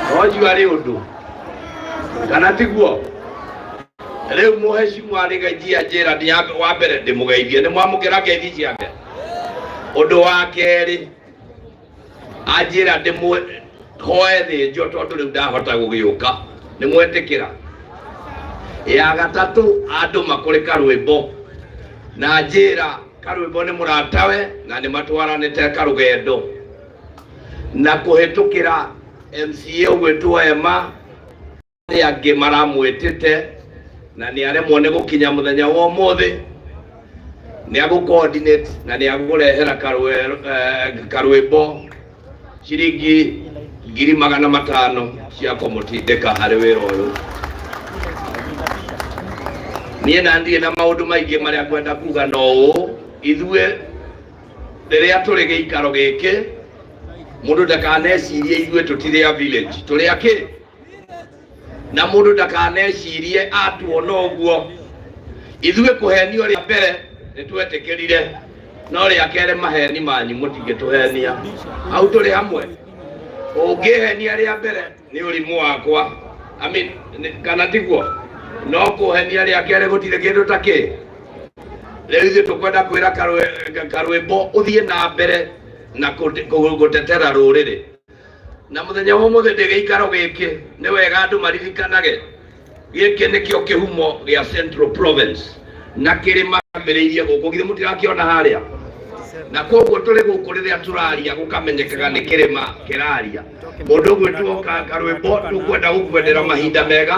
N: no arĩ ũndũ kana tiguo? Rĩu mũhecimu arĩgaithia njĩra nĩ wa mbere ndĩmũgeithie, nĩ mwamũkĩra ngeithi ciake. Ũndũ wa kerĩ anjĩra ndĩmũhoe thĩnjo tondũ rĩu ndahota gũgĩũka, nĩ mwetĩkĩra. Ya gatatũ andũ makũrĩ karwĩmbo na njĩra karwĩmbo nĩ mũratawe na nĩ matwaranĩte karũgendo na kũhĩtũkĩra MCA ũgwĩtwo Emma arĩa angĩ maramwĩtĩte na nĩ aremwo nĩ gũkinya mũthenya wa ũmũthĩ, nĩ agũ coordinate na nĩ agũrehera karwĩmbo ciringi 500,000 cia kũmũtindĩka harĩ wĩra ũyũ. Niĩ na ndirĩ na maũndũ maingĩ marĩa ngwenda kuga, no ũũ ithuĩ rĩrĩa tũrĩ gĩikaro gĩkĩ mũndũ ndakanecirie ithuĩ tũtirĩ a village, tũrĩ a kĩ? Na mũndũ ndakanecirie atuona ũguo ithuĩ kũhenio rĩa mbere nĩ twetĩkĩrire, no rĩa kerĩ maheni manyu mũtingĩtũhenia. Hau tũrĩ hamwe, ũngĩhenia rĩa mbere nĩ ũrimũ wakwa, I mean, kana tiguo? No kũhenia rĩa kerĩ gũtirĩ kĩndũ ta kĩ. Rĩu ithuĩ tũkwenda kwĩra karwĩmbo ũthiĩ na mbere na gũtetera rũrĩrĩ. Na mũthenya wa ũmũthĩ ndĩ gĩikaro gĩkĩ nĩ wega andũ maririkanage gĩkĩ nĩkĩo kĩhumo gĩa Central Province na kĩrĩma kĩambĩrĩirie gũkũ, githĩ mũtirakĩona harĩa? Na koguo tũrĩ gũkũ rĩrĩa tũraria gũkamenyekaga nĩ kĩrĩma kĩraria. Mũndũ ũgwĩtwo karwĩmbo tũkwenda gũkwendera mahinda mega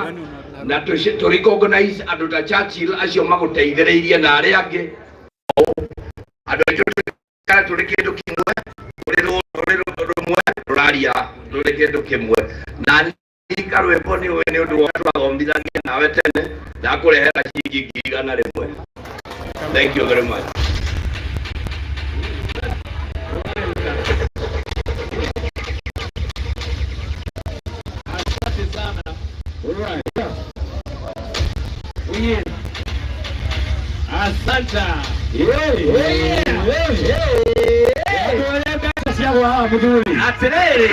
N: na tũ recognize andũ ta Churchill acio magũteithĩrĩirie na arĩa angĩ, andũ aitũ tũikare tũrĩ kĩndũ kĩmwe, tũrĩ rũmwe rũraria rũrĩ kĩndũ kĩmwe. Na niĩ karwĩmbo nĩ ũĩ nĩ ũndũ wa twathomithagia nawe tene, ndakũrehera ciringi 100,000. Thank you very much.
O: Asante sana. Right. Asante. Atiriri,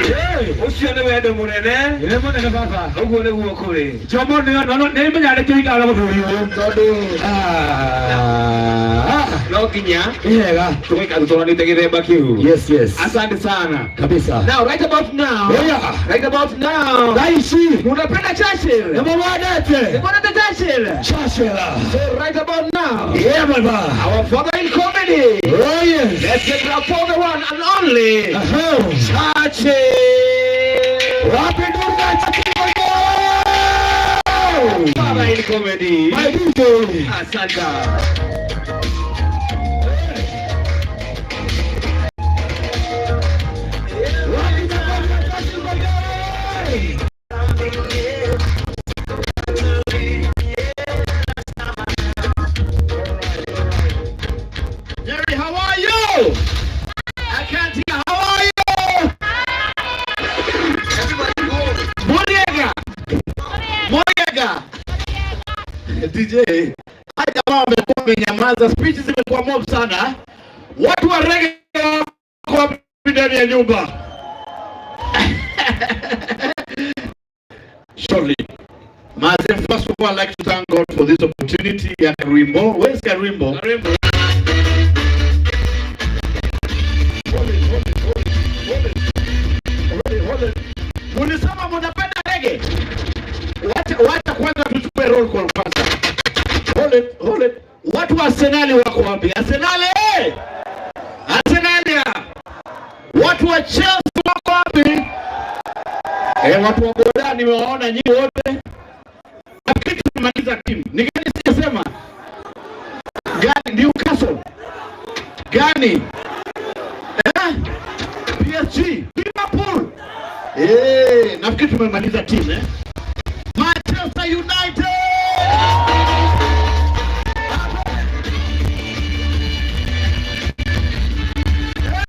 O: ucio nĩ wendo mũnene.
G: Nĩ mũnene baba.
O: Ũguo nĩguo kũrĩ.
G: Jomo nĩ menya nĩ kĩikara mũthuri ũyũ
O: tondũ no nginya
G: nĩ wega
O: tũgaikara tũtwaranĩte gĩthemba kĩu.
G: Yes, yes.
O: Asante sana.
G: Kabisa.
O: Now right about now.
G: Yeah.
O: Right about now.
G: Raishi.
O: Unapenda Churchill?
G: Nĩ mũmwendete?
O: Nĩmwendete Churchill?
G: Churchill.
O: So right about now.
G: Yeah, baba.
O: Our father in comedy.
G: Oh yes.
O: Let's get it up for the one and only Churchill.
G: Wapi Durga Churchill?
O: Father in comedy.
G: My DJ.
O: Asante.
G: Wapi Churchill?
O: Jerry, how are you? I can't hear. How are you? Everybody go. Moriega. Moriega. DJ. Hi, jamaa.
B: Wamenyamaza, speech zimekuwa mob sana. Watu wa reggae wako wapi ndani ya nyumba? Surely. Maze, first of all, I'd like to thank God for this opportunity ya Karimbo. Where's Karimbo?
F: Karimbo.
B: Hold it, hold it, hold it, hold it. Hold it, hold it. Mulisema munapenda reggae? Wacha, wacha kwanza tuchukue roll call kwanza. Hold it, hold it. Watu wa Arsenali wako wapi? Arsenali! Eh! Arsenali! Watu wa Chelsea wako wapi? Eh, watu wa Boda nimewaona nyinyi wote. Nafikiri tumemaliza timu. Ni gani sijasema? Gani? Newcastle. Gani? Eh? PSG, Liverpool. Eh, nafikiri tumemaliza timu, eh? Manchester United!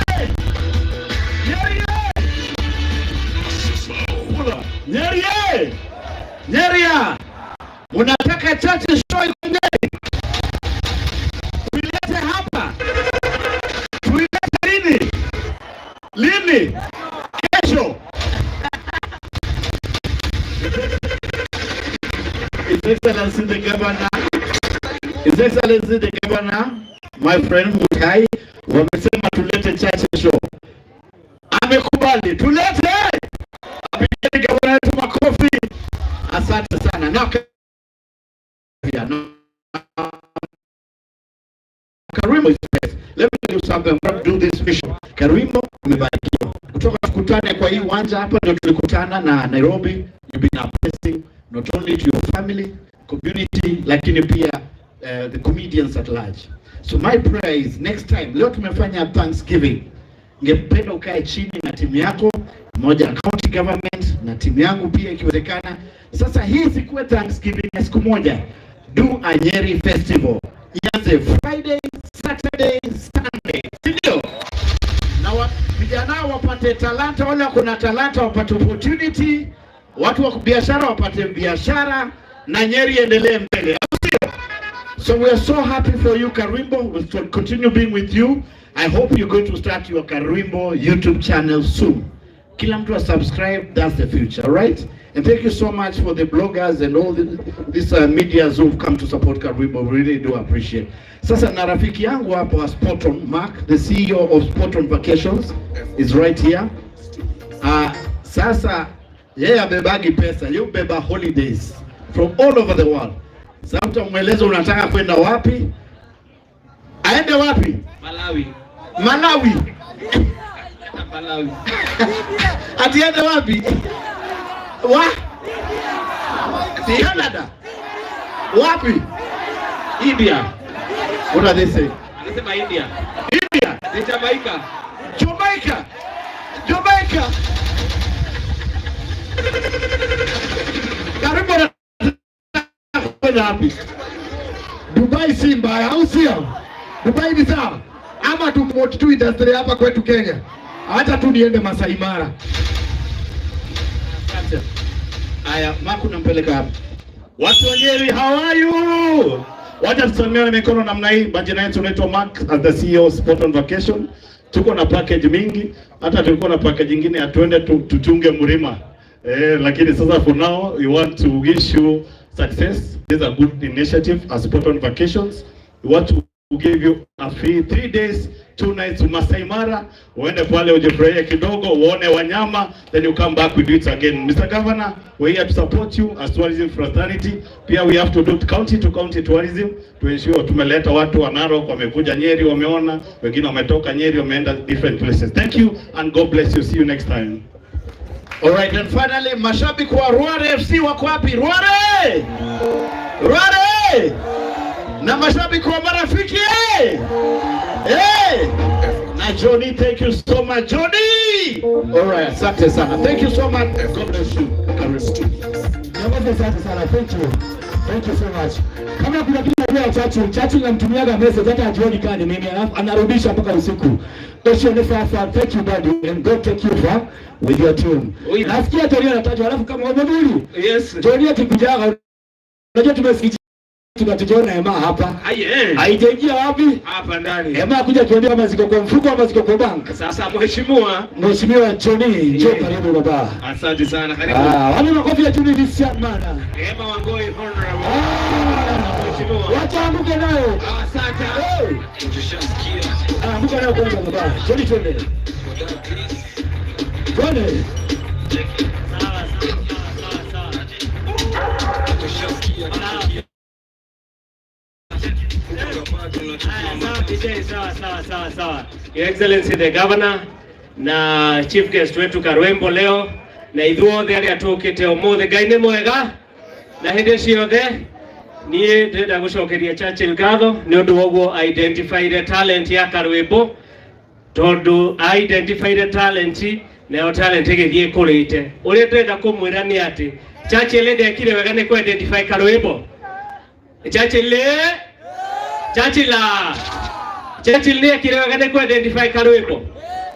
B: Hey! Nyeri! Nyeri! Nyeri! Munataka Churchill show iko Nyeri? Tuilete hapa. Tuilete lini? Lini? Kesho. His Excellency the Governor, His Excellency the Governor, my friend Mutai, wamesema tulete Churchill show. Amekubali, tulete. Apigeni gavana wetu makofi. Asante sana. Now, yeah, no. Karimbo is best. Let me tell you something. I'm going to do this mission. Karimbo umebarikiwa. Kutoka tukutane kwa hii uwanja hapa ndio tulikutana na Nairobi. You've been a blessing not only to your family, community, lakini pia the comedians at large. So my prayer is next time, leo tumefanya Thanksgiving. Ningependa ukae chini na timu yako moja na county government na timu yangu pia ikiwezekana. Sasa hii sikuwe Thanksgiving ya siku moja. Do a Nyeri festival. Ianze Friday, Saturday, Sunday. Si ndio? Na vijana wapate talanta, wale wako na talanta wapate opportunity, watu wa biashara wapate biashara na Nyeri endelee mbele. Au sio? So we are so happy for you, Karimbo. We'll continue being with you. I hope you're going to start your Karimbo YouTube channel soon. Kila mtu subscribe, that's the future, all right? And thank you so much for the bloggers and all these medias who've come to support Karimbo. We really do appreciate. Sasa na rafiki yangu hapo wa Spoton, Mark, the CEO of Spoton Vacations, is right here. Sasa yeye abebagi pesa, yeye ubeba holidays from all over the world. Sasa utamweleza unataka kwenda wapi? Aende wapi?
J: Malawi.
B: Malawi.
J: Malawi.
B: Ati aende wapi? Wa? Canada. Wapi?
J: India.
B: What are they saying?
J: Anasema India.
B: India.
J: Ni Jamaica.
B: Jamaica. Jamaica. Karibu na kwenda wapi?
A: Dubai si mbaya, au sio? Dubai ni sawa, ama tu promote tu industry hapa kwetu Kenya. Hata tu niende Masai Mara.
B: Asante. Aya, Maku nampeleka hapa. Watu wa Nyeri, how are you? Wacha tusalimiane mikono namna hii. Majina yetu unaitwa Mark as the CEO Spot on Vacation. Tuko na package mingi, hata tulikuwa na package nyingine ya twende tuchunge mlima. Lakini sasa for now we want to wish you success. This is a good initiative as Spot on Vacations. We want to give you a free 3 days 2 nights to Masai Mara, uende pale ujifurahie kidogo, uone wanyama, then you come back, we do it again. Mr. Governor, we're here to support you as tourism fraternity. Pia we have to do county to county tourism to ensure tumeleta watu wa Narok, wamekuja Nyeri, wameona, wengine wametoka Nyeri, wameenda different places. Thank you and God bless you. See you next time.
A: All right, and finally mashabiki wa Rware FC wako wapi? Rware! Rware! Na mashabiki wa Marafiki, eh! Eh! Na Johnny, thank you so much, Johnny. All right, asante sana. Thank you so much. God bless you. Karibu.
E: Kiongozi, asante sana. Thank you. Thank you so much. Kama kuna kitu najua Churchill, Churchill namtumiaga message hata hajioni kama ni mimi, alafu anarudisha mpaka usiku. Tosho ni sasa. Thank you, buddy, and God take you far with your team. Nasikia Johnny anatajwa, alafu kama wamebuli.
J: Yes.
E: Johnny akikujaga, unajua tumesikia
B: Tunatujiona Ema hapa.
P: Aye.
B: Haijaingia wapi?
P: Hapa ndani.
B: Ema kuja tuambie kama ziko kwa mfuko ama ziko kwa bank.
P: Sasa mheshimiwa,
B: Mheshimiwa Johnny, njoo karibu baba.
P: Asante sana, karibu.
B: Ah, wale makofi ya Johnny this young man.
P: Emma Wangoi honorable. Mheshimiwa.
B: Wacha anguke nayo.
P: Asante.
B: Hey. Ah, anguka nayo kwanza baba. Johnny twende. Twende.
Q: Sawa sawa sawa sawa. Your Excellency the Governor na Chief Guest wetu Karwembo leo na ithuothe aria tukite umuthi Ngai nĩ mwega na hĩndĩ ciothe. Niĩ ndĩrenda gũcokeria Churchill ngatho nĩ ũndũ wa ũguo identified talent ya Karwembo, tondu identified talent nayo talent ĩgĩthiĩ ĩkũrĩte. Ũrĩa ndĩrenda kũmwĩra nĩ atĩ Churchill ndekire wega nĩ kũ identify Karwembo. Churchill, Churchill, Churchill nĩ ekire wega nĩ kũ identify Karwembo.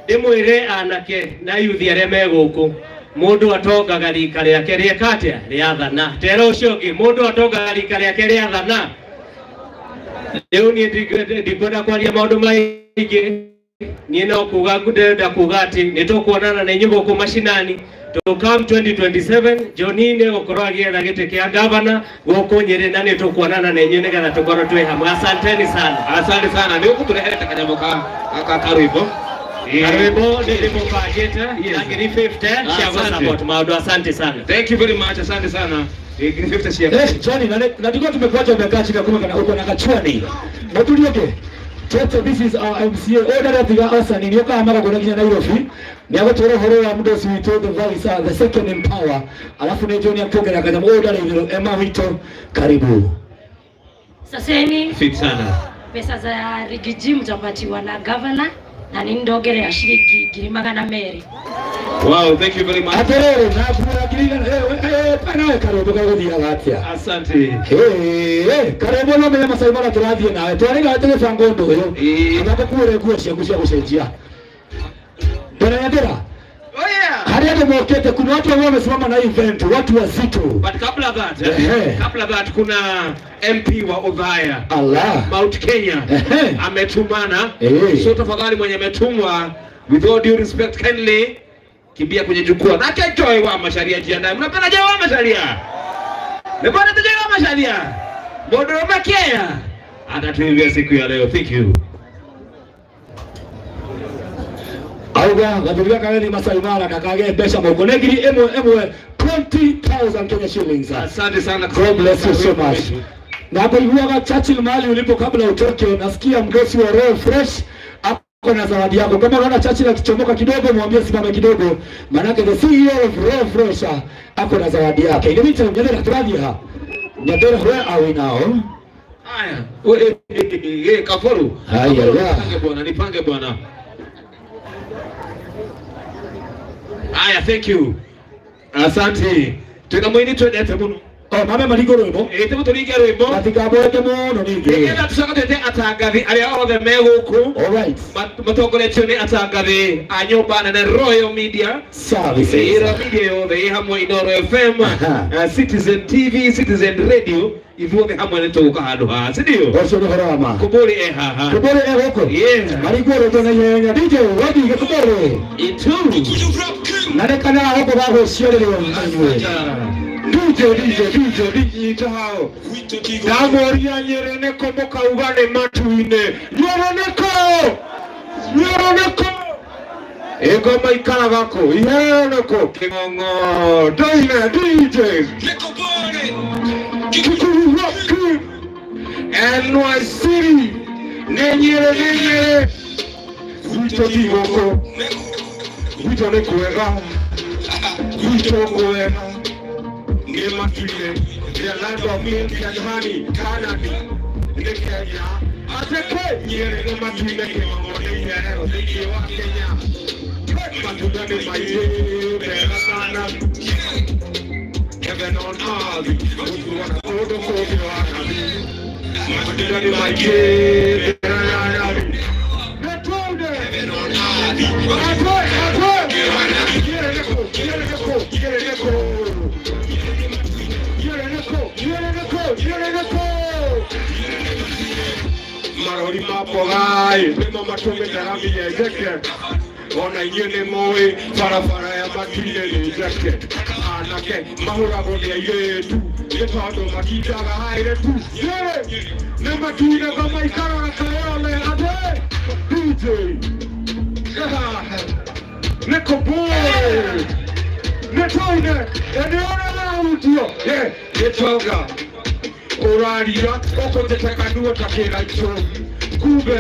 Q: Ndĩmwĩre anake na yuthi arĩa me gũkũ, mũndũ atongaga rika rĩake rĩeka atĩa rĩathana. Tera ũcio ũngĩ, mũndũ atongaga rika rĩake rĩathana. Rĩu niĩ ndikwenda kwaria maũndũ maingĩ, niĩ no kuga ndĩrenda kuga atĩ nĩ tũkuonana na inyuĩ gũkũ macinani. To come 2027 Johnny nĩ gũkorwo agĩetha gĩtĩ kĩa gavana gũkũ Nyĩrĩ, na nĩ tũkuonana na inyuĩ nĩgetha tũkorwo twĩ hamwe. Asanteni sana.
P: Asante sana. Nĩ ũgũtũrehere kanyamũ ka karwĩmbo.
Q: Karwĩmbo nĩ ndĩmũbangĩte na ngiri 50 cia gũ support maũndũ. Asante sana.
P: Thank you very much. Asante sana. Ngiri 50 cia.
B: Eh, Johnny, na tulikuwa tumekuacha umekaa chini kuma kana uko na kachwani. Mutulioke. Toto, this is our MCA. Order atiga asa ni nyoka amara gona kinya Nairobi. Ni agotwara horo wa mudosi wito the vice, the second in power. Alafu ni Johnny akogera kanyamo order ithiro Emma wito karibu.
D: Saseni.
P: Fit sana.
D: Pesa za rigiji mtapatiwa na governor na ni ndongerea shilingi 200,000.
P: Wow, thank you very much.
B: Aterere na kura ngiri pana karebo kaguthiaga atia.
P: Asante.
B: Eh, karebo no menya Masai Mara turathie nawe. Twariga tugibanga undu uyu. Agakukuire nguo ciaku cia gucenjia. Mbere ya ndira.
P: Oh yeah.
B: Harĩa andũ mokĩte, kuna watu ambao wamesimama na event, watu wazito.
P: But kabla that, kabla that kuna MP wa Othaya.
B: Allah.
P: Mount Kenya. Ametumana.
B: Eh.
P: So tafadhali mwenye ametumwa, with all due respect, kindly kimbia kwenye jukwaa. Nake Joy wa Macharia jiandae. Mnapenda Joy wa Macharia? Mbona Joy wa Macharia? Mũndũrũme Kenya atatuimbia siku ya leo. Thank you.
B: Auga gathuri gaka ni Masai Mara ndakage mbeca moko nĩ ngiri ĩmwe ĩmwe 20,000 Kenya shillings.
P: Asante sana.
B: God bless you so much. Na kuiguaga Churchill mahali ulipo kabla utoke, nasikia mdosi wa Royal Fresh ako na zawadi yako. Kama unaona Churchill akichomoka kidogo, mwambie simame kidogo, manake the CEO of Royal Fresh ako na zawadi yake. In the meantime, Nyadera turathie ha. Nyadera, where are we now?
P: Haya. Kaforu.
B: Haya,
P: Kaforu,
B: ya.
P: Nipange bwana, nipange bwana. Haya, thank you. Asante. Twina mwini twendete muno.
B: Oh, mame maringo rwimbo.
P: Ĩ tũringe rwimbo.
B: Matikabweke muno ningĩ.
P: Nĩgetha tũcoke twĩte atangathi arĩa othe me gũkũ.
B: All right.
P: Matongoretio nĩ atangathi a nyũmba nene Royal Media
B: Services.
P: Royal Media yothe ĩ hamwe, Inooro FM, Citizen TV, Citizen Radio, ithuothe hamwe nĩ tũgũka handũ haha, si ndio?
B: Ũcio nĩ ũhoro wa ma.
P: Kũbũrĩ e haha.
B: Kũbũrĩ e gũkũ.
P: Yeah.
B: Maringwo rwĩmbo na ihenya. DJ, ready gĩkũbũrĩ.
P: Itu.
B: Na nĩ kana gũkũ ga gwĩciarĩrwo anyue.
A: DJ DJ DJ DJ hao. Ndamoria Nyĩrĩ nĩkũ, mũkauga nĩ matu-inĩ. Nyĩrĩ nĩkũ? Nyĩrĩ nĩkũ? Ĩngoma ikaraga kũ? Iheo nĩkũ? Kĩng'ong'o. Ndoine DJ. Kikuyu Rock NYC. Nĩ Nyĩrĩ, nĩ Nyĩrĩ. Gwitũ ti gũkũ. Gwitũ nĩ kwega. Gwitũ kwega. Nĩ matu-inĩ. The land of milk and honey, Canaan, nĩ Kenya. Ateke Nyĩrĩ nĩ matu-inĩ, kĩng'ong'o nĩ iheo thĩinĩ wa Kenya. Matunda nĩ maingĩ mega sana. Heaven on earth, gũtuona kũndũ kũngĩ wa nabii. Matunda nĩ maingĩ mega sana. Heaven on earth. Atwe, atwe. Nyĩrĩ nĩkũ? Nyĩrĩ nĩkũ? Nyĩrĩ nĩkũ? Nyĩrĩ nĩkũ? Nyĩrĩ nĩkũ? Nyĩrĩ nĩkũ? makomogai nĩmo matũmĩte rami yenjeke ona inyuĩ nĩ mũĩ barabara ya matinĩ nĩ njeke anake mahũragwo nĩ airĩtu nĩ tondũ matindaga haire tu nĩ matindaga maikaraga kayole atĩ DJ nĩ kũbũĩ nĩ tũine ĩnĩona yahutio gĩtonga ũraria ũkũnjĩte kanua ta kĩraitũ kumbe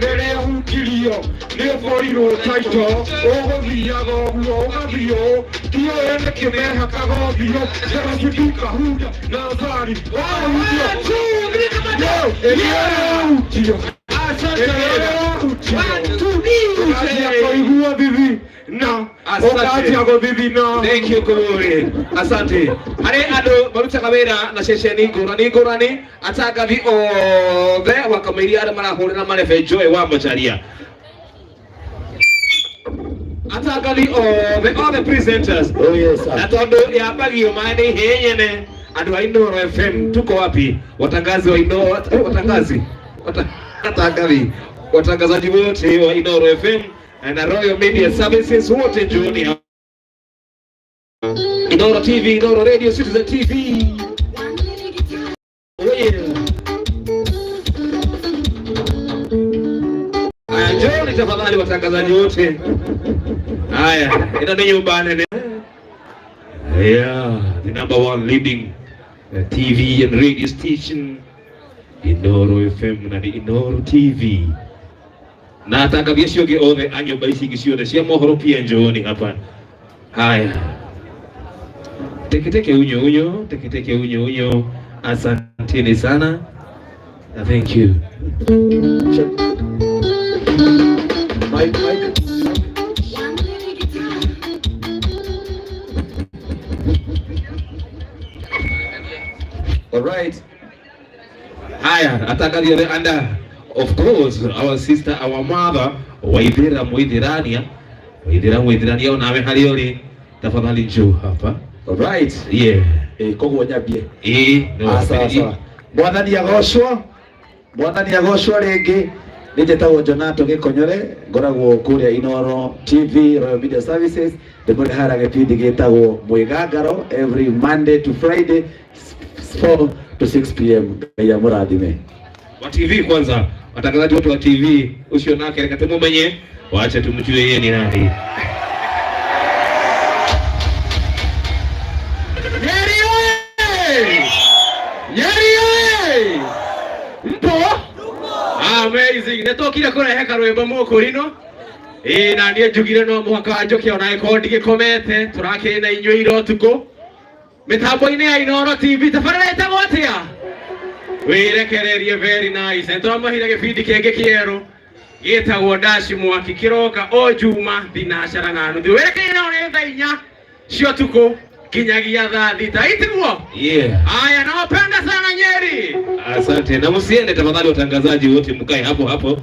A: rĩrĩa hutirio nĩ ũborirwo taito ũgũthiaga ũguo ũgathiĩ ũũ ndiũĩ nĩkĩ mehakaga ũthiũ Jerosidika huda na athari wahutio ĩrĩa yahutio ĩrĩa kũigua thithi na ũkanjia gũthithi na
P: Thank you Kururi. Asante. Harĩ andũ marutaga wĩra na ceceni ngũrani ngũrani atangathi othe wakamĩiria arĩa marahũrĩra marebe Joy wa Macharia atangathi othe all the presenters.
E: Oh, yes, sir.
P: Na tondũ yambagio maĩ nĩ ihĩĩ nyene andũ a Inooro FM tuko wapi? Watangazi wa Inooro watangazi watangazi watangazaji wote wa Inooro FM na Royal Media Services wote njooni hapa. Inooro TV, Inooro Radio, Citizen TV. Oh yeah. Haya, njooni tafadhali watangazaji wote. Haya, ino ni nyumba nene. Yeah, the number one leading TV and radio station Inooro FM na ni Inooro TV. Na atangathi acio angĩ othe a nyũmba ici ingĩ ciothe cia mohoro pia njooni hapa. Haya, teketeke unyo unyo, teketeke unyo unyo. Asanteni sana na thank you.
E: Mike, Mike.
P: All right. Haya, atangathi othe and of course our sister, our mother Waithira Mwithirania, Waithira Mwithirania onawe harĩa ũrĩ tafadhali njoo hapa.
E: All right.
P: Yeah.
E: Koguo nyambie.
P: No,
E: Sawa sawa. Mwathani agocwo. Mwathani agocwo rĩngĩ. Nĩ njĩtagwo Jonato Gĩkonyore, ngoragwo kũrĩa Inooro TV Royal Media Services, ndĩmũrehera gĩbindi gĩtagwo Mwĩgangaro every Monday to Friday 4 to 6 pm. Ngai amũrathime.
P: Wa TV kwanza, watangazaji wote wa TV ucio nake reke tumumenye, wache tumjue yeye ni nani.
A: Nyeri oye! Nyeri oye! Mpo?
P: Amazing. Nĩtũkire kũrehe karwĩmbo mũkũrino ĩĩ na niĩ njugire no mũhaka njoke ona ĩkorwo ndigĩkomete tũrakĩrĩ na inyuĩ ira ũtukũ mĩtambo-inĩ ya Inooro TV tabarĩra ĩtagwo atĩa wĩrekererie very nice nĩtũramũheire gĩbindi kĩngĩ kĩerũ gĩtagwo Dash Mwaki kĩroka o Juma thinacara na nuthu wĩrekererie nao nĩ thaa inya cia ũtukũ nginyagia thaa thita itiguo.
J: Yeah.
P: Aya, nawapenda sana Nyeri.
J: Asante. Na msiende tafadhali, watangazaji wote mkae hapo hapo.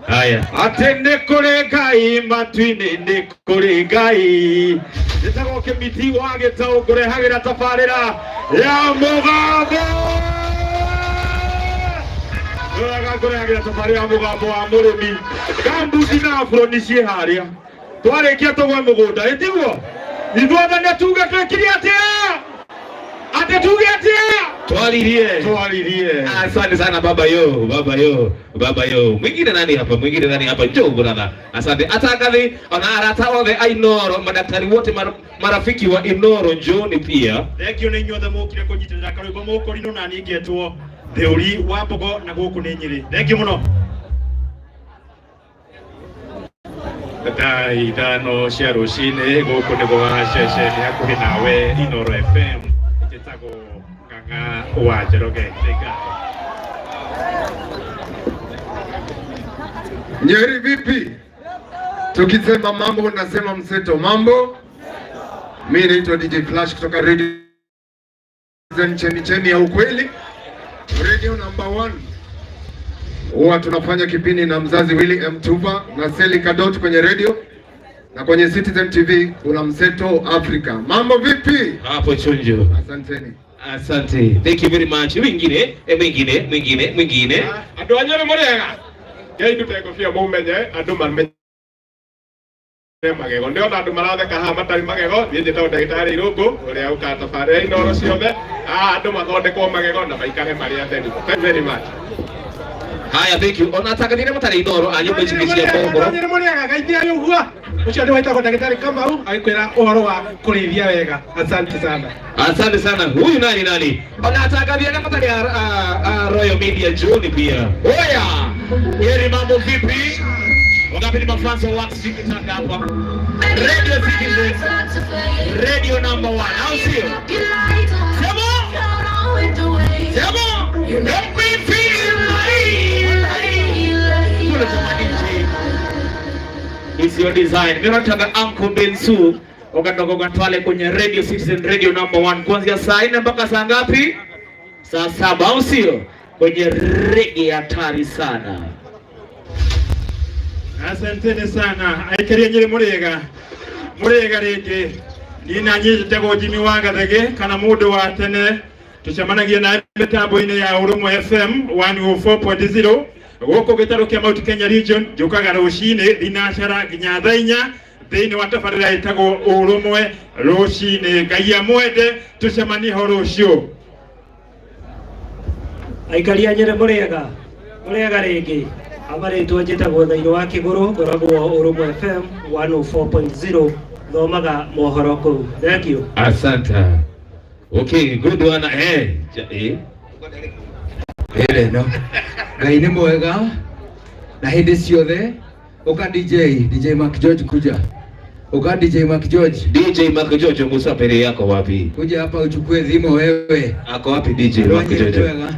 J: Haya.
A: Atĩ nĩ kũrĩ Ngai matu-inĩ nĩ kũrĩ Ngai njĩtagwo Kĩmiti wa Gĩtaũ ngũrehagĩra tabarĩra ya mũgambo wega ngũrehagĩra tabarĩra ya mũgambo wa mũrĩmi kambuti na aburoni ciĩ harĩa twarĩkia tũgwe mũgũnda ĩtiguo ithuothe nĩ tuge twĩkire atĩa atĩ tuge atĩa
J: Twalirie.
A: Twalirie.
J: Asante sana baba yo, baba yo, baba yo. Mwingine nani hapa? Mwingine nani hapa? Njoo brother. Asante. Atangathi ona arata othe a Inooro, madaktari wote marafiki wa Inooro njooni pia.
F: Thengio nĩ inyuothe mũkire kũnyitĩrĩra karwĩmbo mũkũrinũ na niĩ ngetwo Theuri wa Mbogo na gũkũ nĩ Nyĩrĩ. Thengio mũno.
R: Thaa ithano cia rũcinĩ gũkũ nĩ gwa ceceni hakuhĩ nawe Inooro FM njĩtagwo Ng'ang'a wa Njoroge.
C: Nyeri vipi? Tukisema mambo nasema mseto mambo. Mimi naitwa DJ Flash kutoka Radio Chemi Chemi ya ukweli, Radio number 1. Huwa tunafanya kipindi na mzazi Willy M Tuva na Seli Kadot kwenye radio na kwenye Citizen TV kuna Mseto Africa. Mambo vipi?
J: Hapo chonjo.
C: Asanteni.
J: Asante. Thank you very much. Mwingine, mwingine, mwingine, mwingine.
R: Andũ a Nyeri mũrĩega? Ngai ndute ngũbia mũmenye andũ mamenye magego. Ndĩrona andũ maratheka haha matarĩ magego. Niĩ njĩtagwo ndagĩtarĩ Irũngũ ũrĩa ũkaga tabarĩra Inooro ciothe. Haha andũ mathondekwo magego na maikare marĩ atheru. Thank you very much.
P: Haya, thank you. Ona atangathire matarĩ Inooro a nyũmba ici cia mohoro.
G: Nyĩrĩ mũrĩega Ngai ti ũguo. Ũcio nĩ waitagwo ndagĩtarĩ Kamau agĩkwĩra ũhoro wa kũrĩithia wega. Asante sana.
P: Asante sana. Huyu nani nani? Ona atangathia arĩa matarĩ a Royal Media Juni pia.
A: Oya!
P: Yeri mambo vipi? Wangapi ni mafans wa Wax Tikitaka hapa? Radio Citizen. Radio number 1. Au sio? Sema! Sema! Let me feel like. Kuna jamani DJ. Is your design. Mimi nataka Uncle Bensu ukatoka pale kwenye Radio Citizen Radio number 1 kuanzia saa 4 mpaka saa ngapi? Saa 7, au sio? Kwenye reggae hatari sana.
R: Asanteni sana aikaria Nyeri muriega muriega ringi ni na njitagwo Jimmy wa Gathege kana mundu wa tene tucemanagia na mitambo-inĩ ya Ũrũmwe FM 104.0 gũkũ gĩtarũ kĩa Mount Kenya Region. Njũkaga rũcinĩ thinacara nginya thaa inya thĩinĩ wa tabarĩra ĩtagwo Ũrũmwe rũcinĩ. Ngai amwende, tũcemanie ho rũciũ.
Q: Aikaria Nyeri mũrĩega mũrĩega rĩngĩ. Amarĩtwo njĩtagwo Thairũ wa Kĩgũrũ, ngoragwo Ũrũmwe FM 104.0, thomaga mohoro kũu. Thank you.
P: Asante. Okay, good one.
E: Ĩrĩ no Ngai nĩ mwega na hĩndĩ ciothe. Ũka DJ DJ Mark George, kuja. Uka DJ Mark George.
P: DJ Mark George, musafiri yako wapi?
E: Kuja hapa uchukue thimo wewe.
P: Ako wapi DJ Mark George?
E: Wega.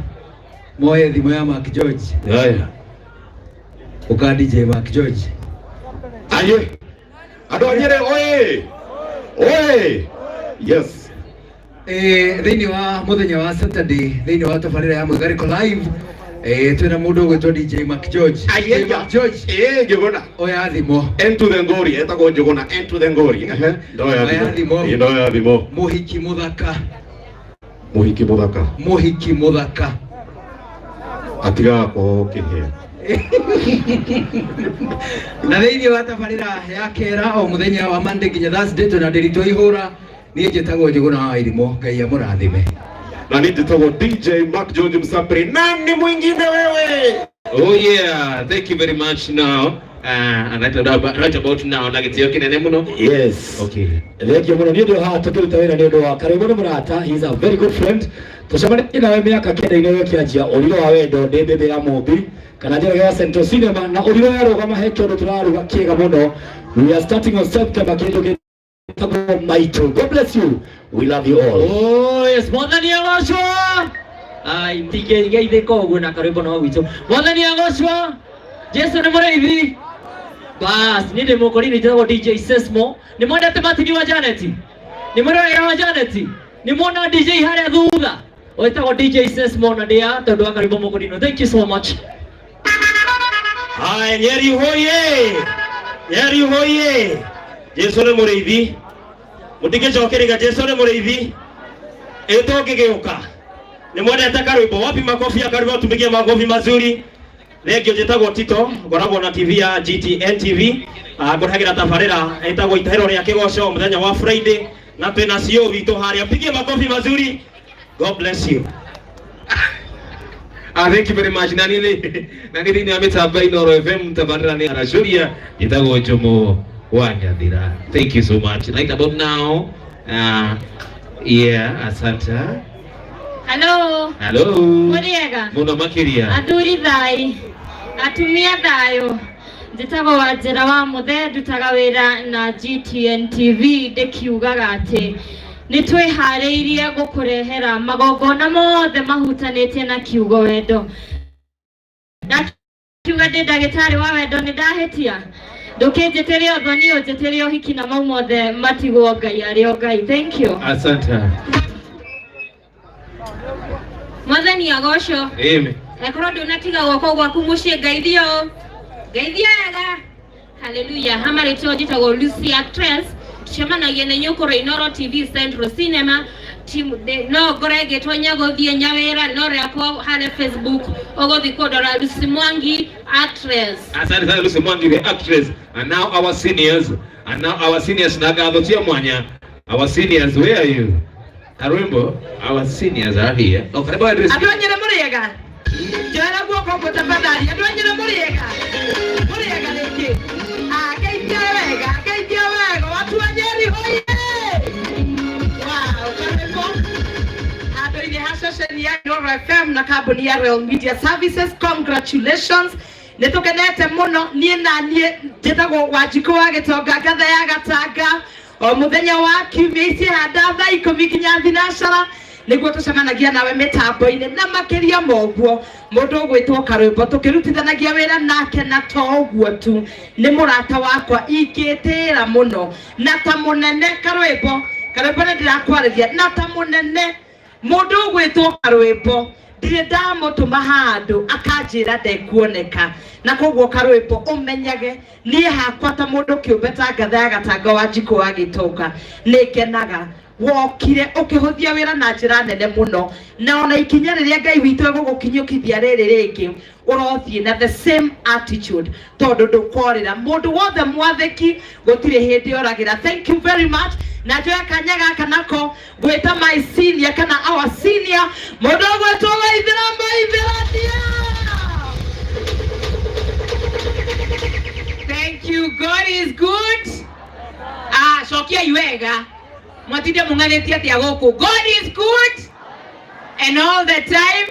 E: Moe thimo ya Mark George.
P: Haya.
E: Uka DJ Mark George.
A: Aye. Andũ a Nyĩrĩ oye! Oye! Yes.
E: Thĩinĩ wa mũthenya wa Saturday thĩinĩ wa tabarĩra ya Mũtharĩko Live, twĩna mũndũ ũgwĩtwo DJ Mark George. DJ Mark George.
A: Njũgũna.
E: Oya thimo.
A: Into the ngori, etagwo Njũgũna, into the ngori. Ndoya
E: Oya thimo.
A: Ndoya thimo.
E: Mũhiki mũthaka.
A: Mũhiki mũthaka.
E: Mũhiki mũthaka.
A: Atigaga kwao kĩhĩa.
E: Na thĩinĩ wa tabarĩra ya kera o mũthenya wa Monday nginya Thursday twĩna Ndĩritũ Ihũra. Niĩ njĩtagwo Njũgũna wa Irimũ. Ngai amũrathime.
A: Na niĩ njĩtagwo DJ Mark George Msapri. Nani mwingine wewe?
P: Oh yeah, thank you very much now. And right about now na gĩtĩo kĩnene mũno.
B: Yes.
P: Okay.
B: Thank you mũno. Niĩ ndĩ haha tũkĩruta wĩra nĩ ũndũ wa Karĩmũ nĩ mũrata. He is a very good friend. Tũcemanirie nawe mĩaka kenda-inĩ ũkĩanjia ũriro wa wendo ndĩ mbĩmbĩ ya Mũmbi kana njĩra ya Central Cinema na ũriro yarũgama he kĩndũ tũraruga kĩega mũno. We are starting on September kĩndũ gĩtagwo Maitũ. God bless you. We love you all.
S: Oh yes, mwathani agocwo. Ai, ndigĩgeithĩka ũguo na karwĩmbo no gwitũ. Mwathani agocwo. Jesu nĩ mũrĩithi. Bas, niĩ ndĩ mũkũrini njĩtagwo DJ Sesmo. Nĩ mwendete Martin wa Janet? Nĩ mwĩroragĩra wa Janet? Nĩ mwona DJ harĩa thutha? Wĩtagwo DJ Sesmo na ndĩa tondũ wa karwĩmbo mũkũrinũ. Thank you so much.
F: Haya, Nyeri hoye! Nyeri hoye! Jesu nĩ mũrĩithi. Mũtingĩcokeria Jesu nĩ mũrĩithi. Ĩ tũngĩgĩũka. Nĩ mwendete karwĩmbo. Wapi makofi ya karwĩmbo? Tupigie makofi mazuri. Thengiũ, njĩtagwo Tito, ngoragwo na TV ya GTN TV. Ngũrehagĩra tabarĩra ĩtagwo Itahĩro rĩa Kĩgoco mũthenya wa Friday na twĩna CEO witũ harĩa. Mpigie makofi mazuri. God bless you.
P: Thank you very much. Na nini thĩinĩ wa mĩtambo Inooro FM tabarĩra nĩ Aracũria, njĩtagwo Jomo wa Nyathira. Thank you so much. Right about now. Yeah, asante.
T: Hello.
P: Hello.
T: Mũrĩega?
P: Mũno makĩria.
T: Athuri thai, atumia thayũ. Njĩtagwo Wanjĩra wa Mũthe, ndutaga wĩra na GTN TV ndĩkiugaga atĩ nĩ twĩharĩirie gũkũrehera magongona mothe mahutanĩtie na kiugo wendo. Ndakiuga ndĩ ndagĩtarĩ wa wendo nĩ ndahĩtia? Ndũkĩnjĩtĩre ũthoni, ũnjĩtĩre ũhiki na mau mothe matigwo Ngai arĩ o Ngai. Thank you.
P: Asante.
T: Mwathani agocwo.
P: Amen.
T: Ekorwo ndũnatiga guoko gwaku mũciĩ ngeithio. Ngeithio wega. Haleluya. Hama rĩtwa njĩtagwo Lucy Actress. Tucemanagia na inyuĩ kũrĩa Inooro TV Central Cinema. Team no ngore ngĩtwo Nyagũthiĩ Nyawĩra no rĩakwa harĩa Facebook ũgũthiĩ kũndora Lucy Mwangi.
U: Actress.
P: Asante sana Lucy Mwangi the actress. And now our seniors, and now our seniors na ngatho cia mwanya. Our seniors, where are you? Karwimbo, our seniors are here. Oh, karibu address.
V: Andũ a Nyĩrĩ mũrĩega njoera guoko ũguo tafadhali andũ a Nyĩrĩ mũrĩega mũrĩega rĩngĩ Ah, ngeithia wega ngeithia wega watu wa Nyeri hoye wow karwĩmbo handũ-inĩ ha ceceni ya Inooro FM na kambuni ya Royal Media Services congratulations nĩ tũkenete mũno niĩ na niĩ njĩtagwo Wanjikũ wa Gĩtonga ngatha ya Gatanga o muthenya wa kiumia icihanda thaa ikumi nginya thinacara niguo tucemanagia nawe mitambo-inĩ na makĩria ma ũguo mũndũ ũgwĩtwo karwĩmbo tũkĩrutithanagia wĩra nake na to ũguo tu nĩ mũrata wakwa ingĩtĩĩra mũno na ta mũnene karwĩmbo karwĩmbo nĩ ndĩrakwarĩria na ta mũnene Mũndũ ũgwĩtwo Karwĩmbo ndirĩ ndamũtũma handũ akanjĩra ndekuoneka na koguo Karwĩmbo ũmenyage niĩ hakwa ta mũndũ kĩũmbe ta ngatha ya Gatanga wa Njikũ wa Gĩtonga nĩ ngenaga wokire ũkĩhũthia wĩra na njĩra nene mũno na ona ikinya rĩrĩa Ngai witũ egũgũkinyũkithia rĩrĩ rĩngĩ ũrothiĩ na the same attitude tondũ ndũkorĩra mũndũ wothe mwathĩki gũtirĩ hĩndĩ oragĩra thank you very much na njoya kanya gaka nako gwĩta my senior kana our senior mũndũ ũgwĩtwo Waithĩra Maithĩrania
W: Thank you. God is good. Ah, cokiai wega. Mwatinde mung'anĩtie atĩa gũkũ. God is good and all the time.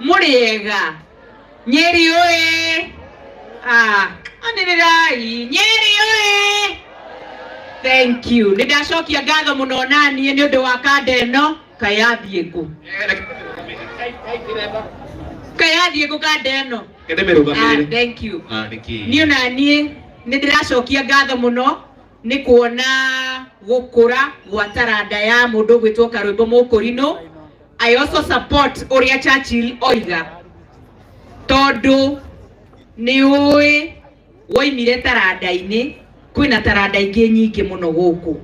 W: Mũrĩega. Nyeri oye. Ah, anĩrĩrai. Nyeri oye. Thank you. Nĩ ndacokia ngatho mũno naniĩ nĩ ũndũ wa kanda ĩno. Kaĩ yathiĩ kũ? Kaĩ yathiĩ kũ kanda ĩno?
P: Kende mĩrũgamĩrĩre.
W: Ah, thank you.
P: Ah, nĩkĩ?
W: Niĩ ona niĩ nĩ ndĩracokia ngatho mũno nĩ kuona gũkũra gwa taranda ya mũndũ ũgwĩtwo Karwĩmbo Mũkũrinũ. I also support ũrĩa Churchill oiga tondũ nĩ ũĩ woimire taranda-inĩ kwĩna taranda ingĩ nyingĩ mũno gũkũ